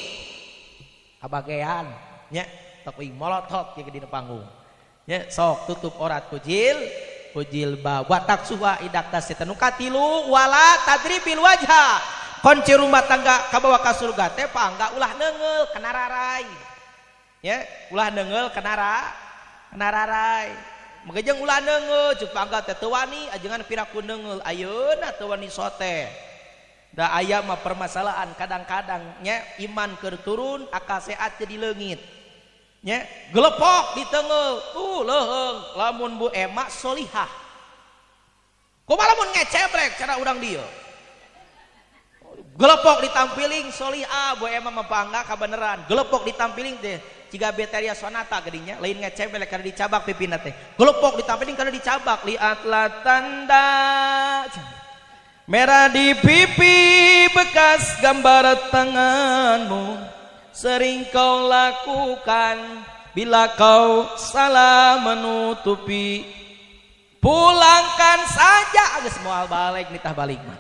kabagean nya tok uing molotot ye dina panggung nya sok tutup orat ku jilbab wa taksuha idakta setan katilu wala tadribil wajha kunci rumah tangga kabawa ka surga teh pangga ulah neunggeul kana rarai ya ulah neunggeul kana rarai megejeng ulah neunggeul ceuk pangga teh teu wani ajengan piraku neunggeul ayeuna teu wani sote da aya mah permasalahan kadang-kadang nya iman keur turun akal sehat jadi leungit nya gelepok diteunggeul leuheung lamun Bu Ema solihah kumaha lamun ngecebrek cara urang dieu gelepok ditampiling solihah Bu Ema mah bangga kabeneran gelepok ditampiling teh jiga Betaria Sonata geuning lain ngecebelek karena dicabak pipina teh gelepok ditampiling karena dicabak lihatlah tanda merah di pipi bekas gambar tanganmu sering kau lakukan bila kau salah menutupi pulangkan saja geus moal balik nitah balik mah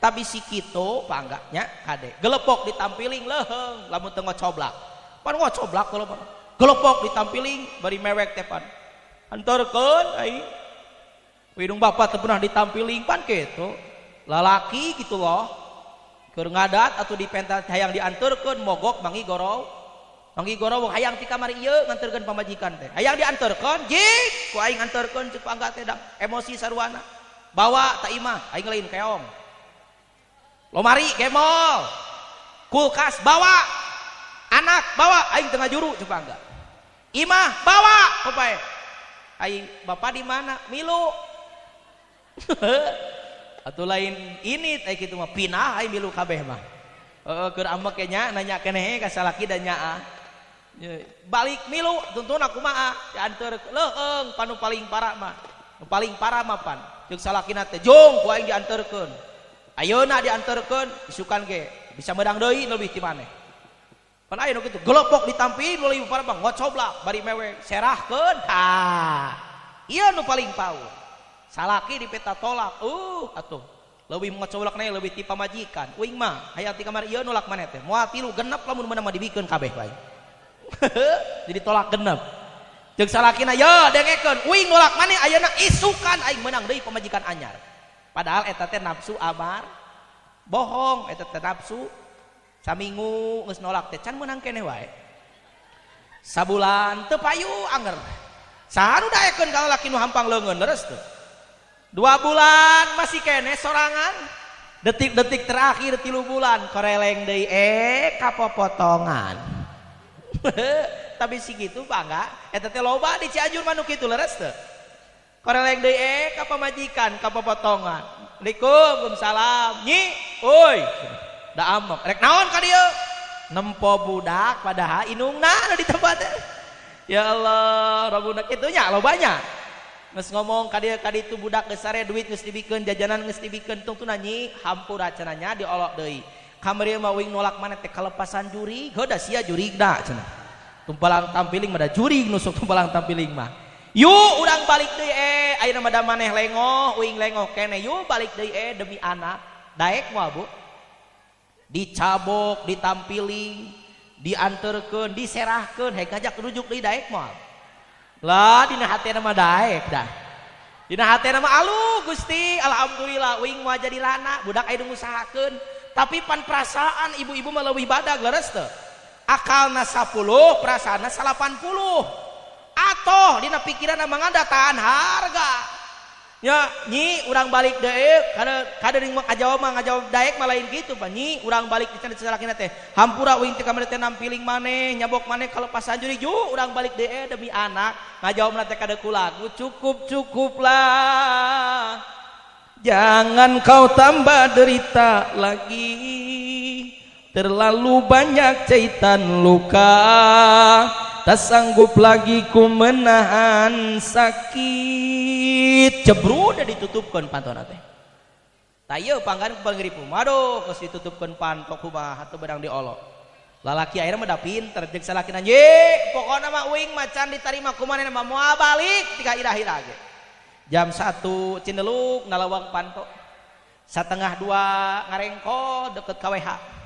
tapi si kitu pangganya kade gelepok ditampiling leuheung lamun teu ngocoblak pan ngocoblak kalau gelepok ditampiling bari mewek teh pan antarkeun aing hidung bapak teu pernah ditampiling pan kitu lalaki gitu loh keur ngadat atau dipenta hayang diantarkeun mogok mangi gorow hayang ti kamar ieu nganterkeun pamajikan teh hayang diantarkeun jik ku aing antarkeun ceuk pangga teh emosi sarwana bawa ta imah aing lain keong lomari gemol kulkas bawa anak bawa aing tengah juru ceuk pangga imah bawa bapak aing bapak di mana milu atau lain ini teh kitu mah pinah aing milu kabeh mah heeh keur ambek nya nanya keneh ka salaki da nyaah balik milu tuntun kumaha dianteur leuheung panu paling parah mah nu paling parah mah pan ceuk salakina teh jung ku aing dianterkeun ayeuna dianterkeun isukan ge bisa meudang deui leuwih ti maneh pan aya nu kitu gelepok ditampi nu leuwih parah mah ngocoblak bari mewe serahkeun tah ieu nu paling paur salaki dipeta tolak atuh leuwih ngocoblak na leuwih ti pamajikan uing mah hayang ti kamar ieu nolak maneh teh moal tilu genep lamun meunang mah dibikeun kabeh wae jadi tolak genep ceuk salakina ye dengekeun uing nolak maneh ayeuna isukan aing meunang deui pamajikan anyar padahal eta teh nafsu amar bohong eta teh nafsu saminggu geus nolak teh can meunang keneh wae sabulan teu payu anger saha nu daekeun ka lalaki nu hampang leungeun leres teu 2 bulan masih keneh sorangan detik-detik terakhir 3 bulan koreleng deui kapopotongan tapi si kitu bangga eta teh loba di Cianjur mah nu kitu leres teu koreleng deui ka pamajikan kapopotongan Assalamualaikum salam nyi euy da amok rek naon ka dieu nempo budak padahal inungna anu di tempat teh ya Allah rabuna kitu nya lobanya geus ngomong ka dieu ka ditu budak geus sare duit geus dibikeun jajanan geus dibikeun tungtuna nyi hampura cenah nya diolok deui kamari mah uing nolak maneh teh kalepasan jurig heuh da sia jurigna cenah tumpalang tampiling mah da jurig nusuk tumpalang tampiling mah yuk urang balik deui ayeuna mah da maneh lengoh uing lengoh keneh yuk balik deui demi anak daek moal Bu dicabok ditampiling dianterkeun diserahkeun hek ngajak rujuk deui daek moal lah dina hatena mah daek dah Dina hatena mah alu Gusti, alhamdulillah uing moal jadi lana, budak aya nu ngusahakeun. Tapi pan perasaan ibu-ibu mah leuwih badag, leres teu? Akalna 10, perasaanna 80. Atoh dina pikiran mah ngadataan harga. Ya, nyi urang balik deui, kada ning mah ngajawab mah ngajawab daek mah lain kitu, Pak. Nyi urang balik di cenah salakina teh. Hampura uing teh kamari teh nampiling maneh, nyabok maneh kalepasan juri ju urang balik deui demi anak. Ngajawabna teh kada kulagu, cukup cukuplah. Jangan kau tambah derita lagi. Terlalu banyak jahitan luka. Tak sanggup lagi ku menahan sakit. Jebru udah ditutupkan pantona teh. Tayo panggan pangripu. Aduh, geus ditutupkeun panto kumaha atuh bedang diolok. Lalaki akhirnya mah da pinter jeung salakina ye, pokona mah uing macan ditarima ku manehna mah moal balik tika ira-ira ge. Jam 1 cindeluk nalawang panto. 1:30 ngarengko deket KWH.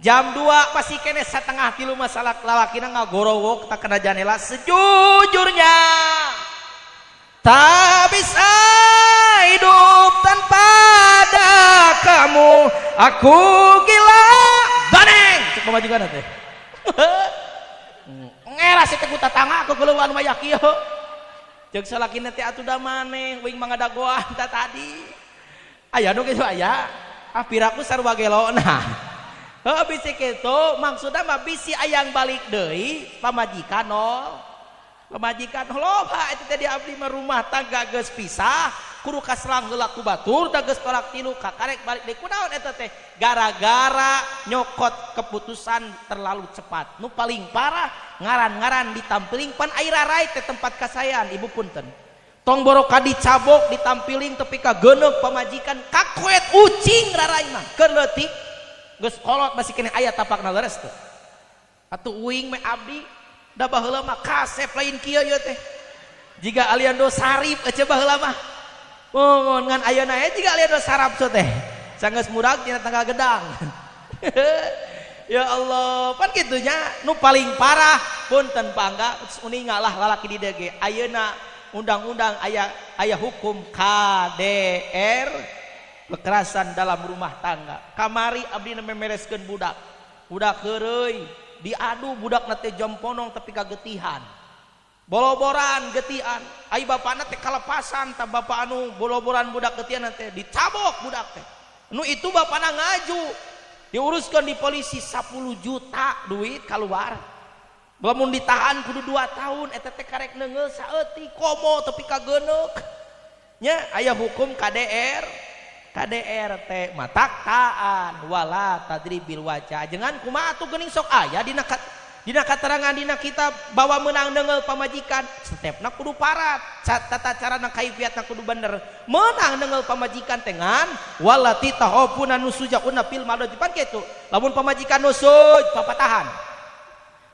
Jam 2 masih kene 2:30 masalah lalakina ngagorowok tak kena janela. Sejujurnya tak bisa hidup tanpa ada kamu, aku gila. Ganeng cek pamajikan teh. Ngeras teh ku tatangga aku keluar maya kieu. Ceuk salakina teh atuh da maneh uing mah ngadagoan ta tadi. Aya nu kitu aya. Ah piraku sarua gelona. Heuh bisi kitu maksudna mah bisi ayang balik deui pamajikan nol. Pamajikan loba eta teh di abdi mah rumah tangga geus pisah kudu kaserang heula ku batur da geus tolak tilu kakarek balik deui kunaon eta teh gara-gara nyokot keputusan terlalu cepat. Nu paling parah ngaran-ngaran ditampiling pan air rarai teh tempat kasayan ibu punten. Tong boro ka dicabok ditampiling tepi ka geuneuk pamajikan kakuet ucing rarai mah keur leutik geus kolot masih kene aya tapakna leres teh. Atuh uing meh abdi da baheula mah kasep lain kieu ieu teh. Jiga Aliando Sarip ece baheula mah. Ngon ngan ayeuna we jiga Aliando Sarap so teh. Sanggeus murag tina tanggal gedang. Ya Allah, pan kitunya nu paling parah punten pangga uninga lah lalaki di dieu ge. Ayeuna undang-undang aya hukum KDR kekerasan dalam rumah tangga. Kamari abdi memereskeun budak. Budak heureuy diadu budak teh jomponong tapi kagetihan. Boloboran getihan. Ai bapana teh kalepasan tah bapak anu boloboran budak getihan teh dicabok budak teh. Nu itu bapana ngaju. Diuruskan di polisi 10 juta duit keluar. Lamun ditahan kudu 2 tahun eta teh karek neungeul saeutik komo tapi kageneuk. Nya aya hukum KDR. KDRT matak taan wala tadribil wajah. Jangan kumaha atuh geuning sok aya dina katerangan dina kitab bawa menang neungeul pamajikan stepna kudu parat tata carana kaifiatna kudu bener. Menang neungeul pamajikan teh ngan walati tahofuna nusujauna fil madaji pan kitu. Lamun pamajikan nusuj papatahan.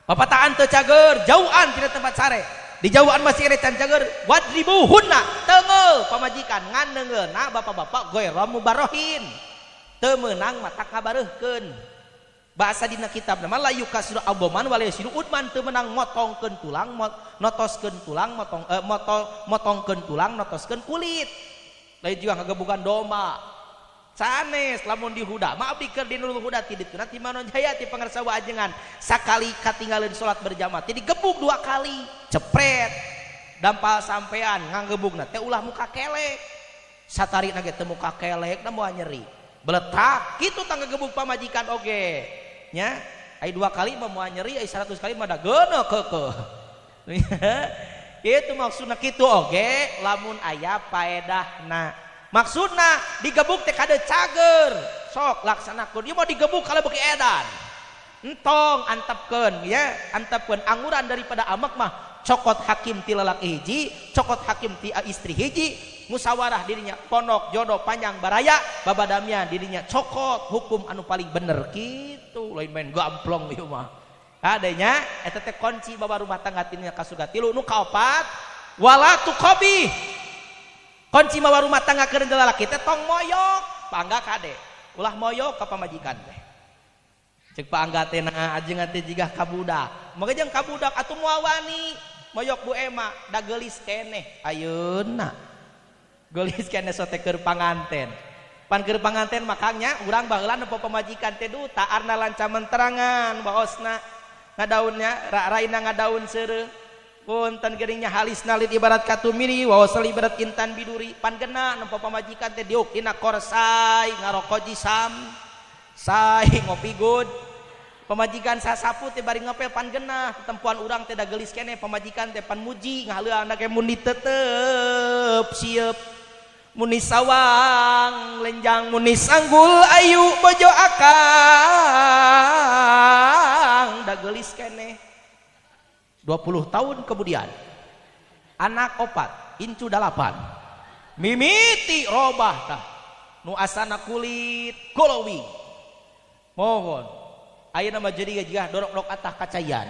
Papatahan teu cager jauhan tina tempat sare. Di jauhan masih ada can cager wadribuhunna teunggeul pamajikan ngan neungeulna bapak-bapak ghairu mubarohin teu meunang mata kabareuhkeun. Bahasa dina kitab nama la yukasiru aboman wala yasiru udman teu meunang motongkeun tulang notoskeun tulang motong motongkeun tulang notoskeun kulit. Lain juga ngagebugan domba. Sanes lamun di huda mah abdi keur di Nurul Huda ti ditu ti Manonjaya ti pangarsa ajengan sakali katinggalin salat berjamaah ti digebuk 2 kali cepret dampal sampean nganggebugna teh ulah muka kelek satarikna ge teu muka kelek da moal nyeri beletak kitu tangga gebuk pamajikan oge nya ai 2 kali mah moal nyeri ai 100 kali mah da geuneuh keukeuh. Kitu maksudna kitu oge lamun aya paedahna. Maksudna digebuk teh kade cager sok laksanakeun ieu mah digebuk kalau beuki edan entong antepkeun ya antepkeun anguran daripada amek mah cokot hakim ti lalaki hiji cokot hakim ti istri hiji musyawarah dirinya pondok jodoh panjang baraya babadamian dirinya cokot hukum anu paling bener kitu lain main gamplong ieu mah adanya eta teh kunci baba rumah tangga tinya ka surga tilu nu kaopat wala tuqabi. Kunci mawa rumah tangga keur lalaki teh tong moyok pangga kade ulah moyok ka pamajikan teh cek pangga teh na ajengan teh jiga ka budak maka jeung ka budak atuh moal wani moyok Bu Ema da geulis keneh ayeuna Geulis keneh sote keur panganten. Pan keur panganten makanya urang baheula nempo pamajikan teh duta arna lancaman terangan baosna ngadaunnya raina ngadaun seureuh. Punten geuringnya halis nalit ibarat katumiri waosal ibarat intan biduri pan gena nempo pamajikan teh diuk dina korsai ngaroko jisam sai ngopi good pamajikan sasapu teh bari ngepel pan genah tempuan urang teh da geulis keneh pamajikan teh pan muji ngahaleuang ge mun ditetep sieup muni sawang lenjang muni sanggul ayu bojo akang da geulis keneh. 20 tahun kemudian anak 4 incu 8 mimiti robah tah nu asana kulit glowing mohon ayeuna mah jadi jiga dorok-dorok atah kacayan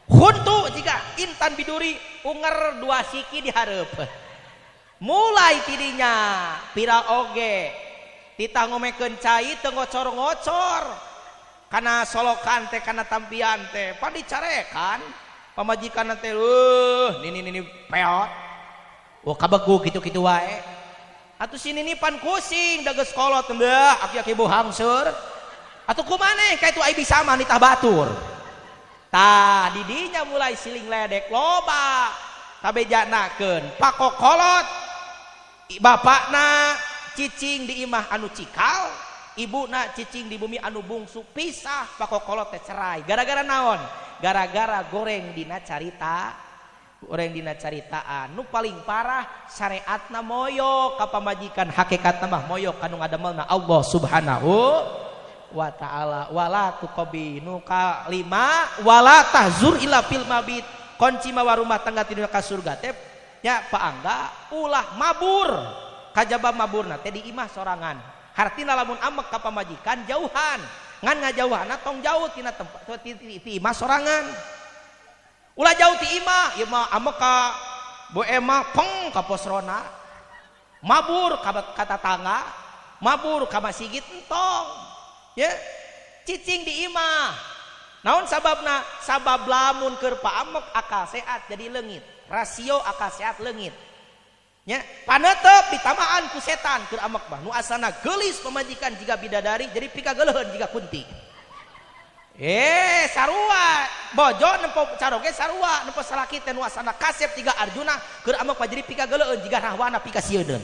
huntu jiga intan biduri unger 2 siki di hareup mulai tidinya pira oge titah ngomekeun cai teu ngocor-ngocor kana solokan teh kana tampian teh pan dicarekan pamajikan teh nini nini peot wah kabegu kitu-kitu wae atuh si nini pan kusing da geus kolot teh aki-aki bohangseur atuh kumaneh ka itu ai bisa mah nitah batur tah didinya mulai siling ledek loba kabejanakeun pakokolot bapakna cicing di imah anu cikal ibuna cicing di bumi anu bungsu pisah pakokolot teh cerai gara-gara naon gara-gara goreng dina carita goreng dina caritaan nu paling parah syariatna moyok ka pamajikan hakikatna mah moyok kanu ngadamelna Allah Subhanahu wa ta'ala. Wala tuqabinu kalima wala tahzur ila fil mabit kunci mawa rumah tangga ti ka surga teh nya paangga ulah mabur kajaba maburna teh di imah sorangan hartina lamun amek ka pamajikan jauhan ngan ngajauhana tong jauh tina tempat ti imah sorangan ulah jauh ti imah ieu mah amek ka Bu Ema peng ka posrona mabur ka tatangga mabur ka masigit entong ya cicing di imah naon sababna sabab lamun keur paamek akal sehat jadi leungit rasio akal sehat leungit nya panetep ditamaan ku setan keur amek mah nu asana geulis pamajikan jiga bidadari jadi pikageleuheun jiga kunti sarua bojo nempo caroge sarua nempo salaki teh nu asana kasep jiga Arjuna keur amek mah jadi pikageleuheun jiga Rahwana pikasieuneun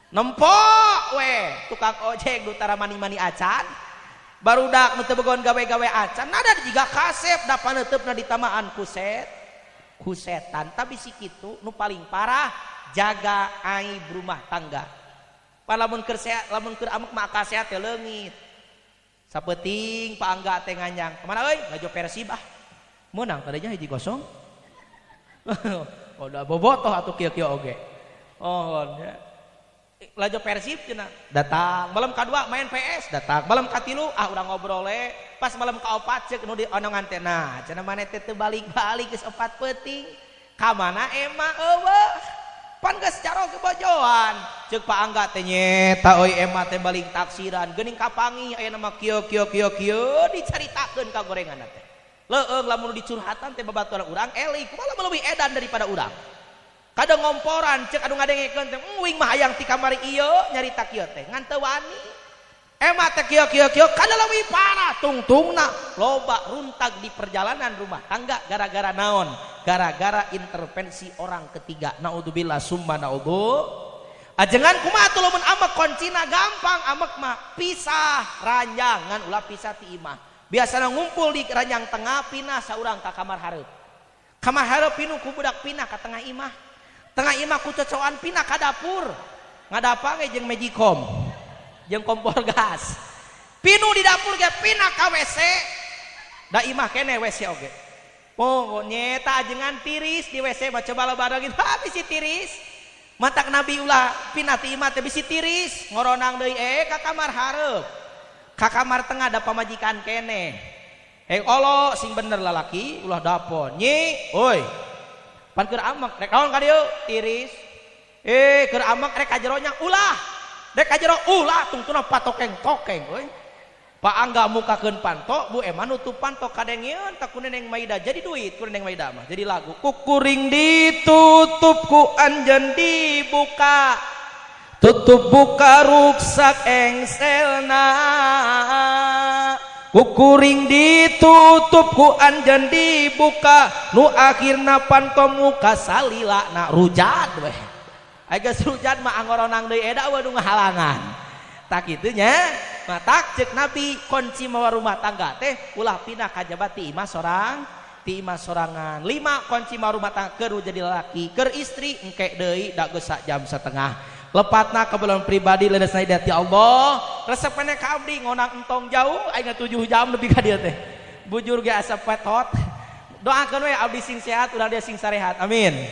nempo we tukang ojek nu tara mani-mani acan barudak nu teu begon gawe-gawe acan nada jiga kasep da paneutepna ditamaan ku setan tapi si kitu nu paling parah jaga aib rumah tangga. Pan lamun keur sehat, lamun keur amek mah akal sehat teh leungit. Sapeuting Pak Angga teh nganyang. Kemana euy? Ngajo Persib ah. Meunang tadinya 1-0. Oh da bobotoh atuh kieu-kieu oge. Oh nya. Lajo Persib cenah. Datang malam kadua main PS, datang. Malam katilu ah urang ngobrol we. Pas malam kaopat ceuk nu di onongan teh nah, cenah maneh teh teu balik-balik geus 4 peuting. Ka mana emang eueuh? Pan geus caroge bojoan ceuk Pak Angga teh nyeta euy ema teh baling taksiran geuning kapangi aya nama kieu kieu kieu kieu dicaritakeun ka gorenganna teh leueung lamun dicurhatan teh babaturan urang elik kumaha leuwih edan daripada urang kadang ngomporan ceuk anu ngadengekeun teh uing mah hayang ti kamari ieu nyarita kieu teh ngan teu wani ema teh kieu kieu kieu kada leuwih parah tungtungna loba runtag di perjalanan rumah tangga gara-gara naon gara-gara intervensi orang ketiga. Naudzubillah summa naudzu. Ajengan kumaha atuh lamun amek kuncina gampang amek mah pisah ranjang ngan ulah pisah ti imah. Biasana ngumpul di ranjang tengah pinah saurang ka kamar hareup. Kamar hareup pinuh ku budak pinah ka tengah imah. Tengah imah ku cocoan pinah ka dapur. Ngadapang ge jeung magicom. Jeung kompor gas. Pinuh di dapur ge pinah ka WC. Da imah keneh WC oge. Oh nyeta ajengan tiris di WC mah coba lebar gitu habis si tiris matak nabi ulah pinah ti imah teh bisi tiris ngoronang deui ka kamar hareup ka kamar tengah ada pamajikan keneh olo sing bener lalaki ulah dapon nyi oi pan keur amek rek naon ka dieu tiris keur amek rek ka jero nya ulah rek ka jero ulah tungtuna patokeng-tokeng euy Pak Angga mukakeun panto, Bu Ema nutup panto kadengeun tak ku Neneng Maida jadi duit ku Neneng Maida mah. Jadi lagu kukuring ditutup ku anjeun dibuka. Tutup buka ruksak engselna. Kukuring ditutup ku anjeun dibuka, nu akhirna panto muka salila na rujat weh. Ai geus rujat mah angoronang deui eda we nu ngahalangan. Tak kitu nya. Matak cek Nabi kunci mawa rumah tangga teh ulah pindah kajaba ti imah sorang ti imah sorangan. 5 kunci mawa rumah tangga keur jadi lalaki, keur istri engke deui da geus jam setengah. Lepatna kebetulan pribadi leresna hidayah ti Allah. Resep keneh ka abdi ngonang entong jauh aing 7 jam lebih ka dieu teh. Bujur ge asa petot. Doakeun we abdi sing sehat urang dia sing sarehat. Amin.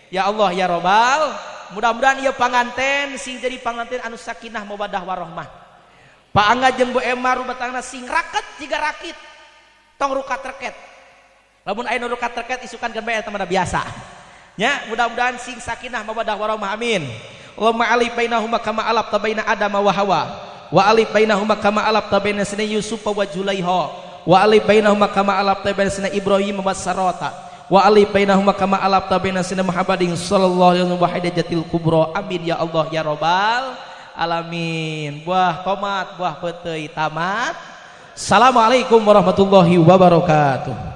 Ya Allah ya Robbal. Mudah-mudahan ieu panganten sing jadi panganten anu sakinah mawaddah warahmah. Pak Angga jeung Bu Ema rumah tangga sing raket jiga rakit. Tong rukat reket. Lamun aya nu rukat reket isukan keun bae eta mah biasa. Nya mudah-mudahan sing sakinah mawaddah warahmah. Amin. Allahumma alif bainahuma kama alafta baina Adam wa Hawa wa alif bainahuma kama alafta baina sayyidina Yusuf wa Julaiha wa alif bainahuma kama alafta baina sayyidina Ibrahim wa Sarata wa alif bainahuma kama alafta baina sayyidina Muhammadin sallallahu alaihi wasallam wa hidayatil kubra. Amin ya Allah ya Rabbal alamin. Buah tomat, buah peuteuy tamat. Assalamualaikum warahmatullahi wabarakatuh.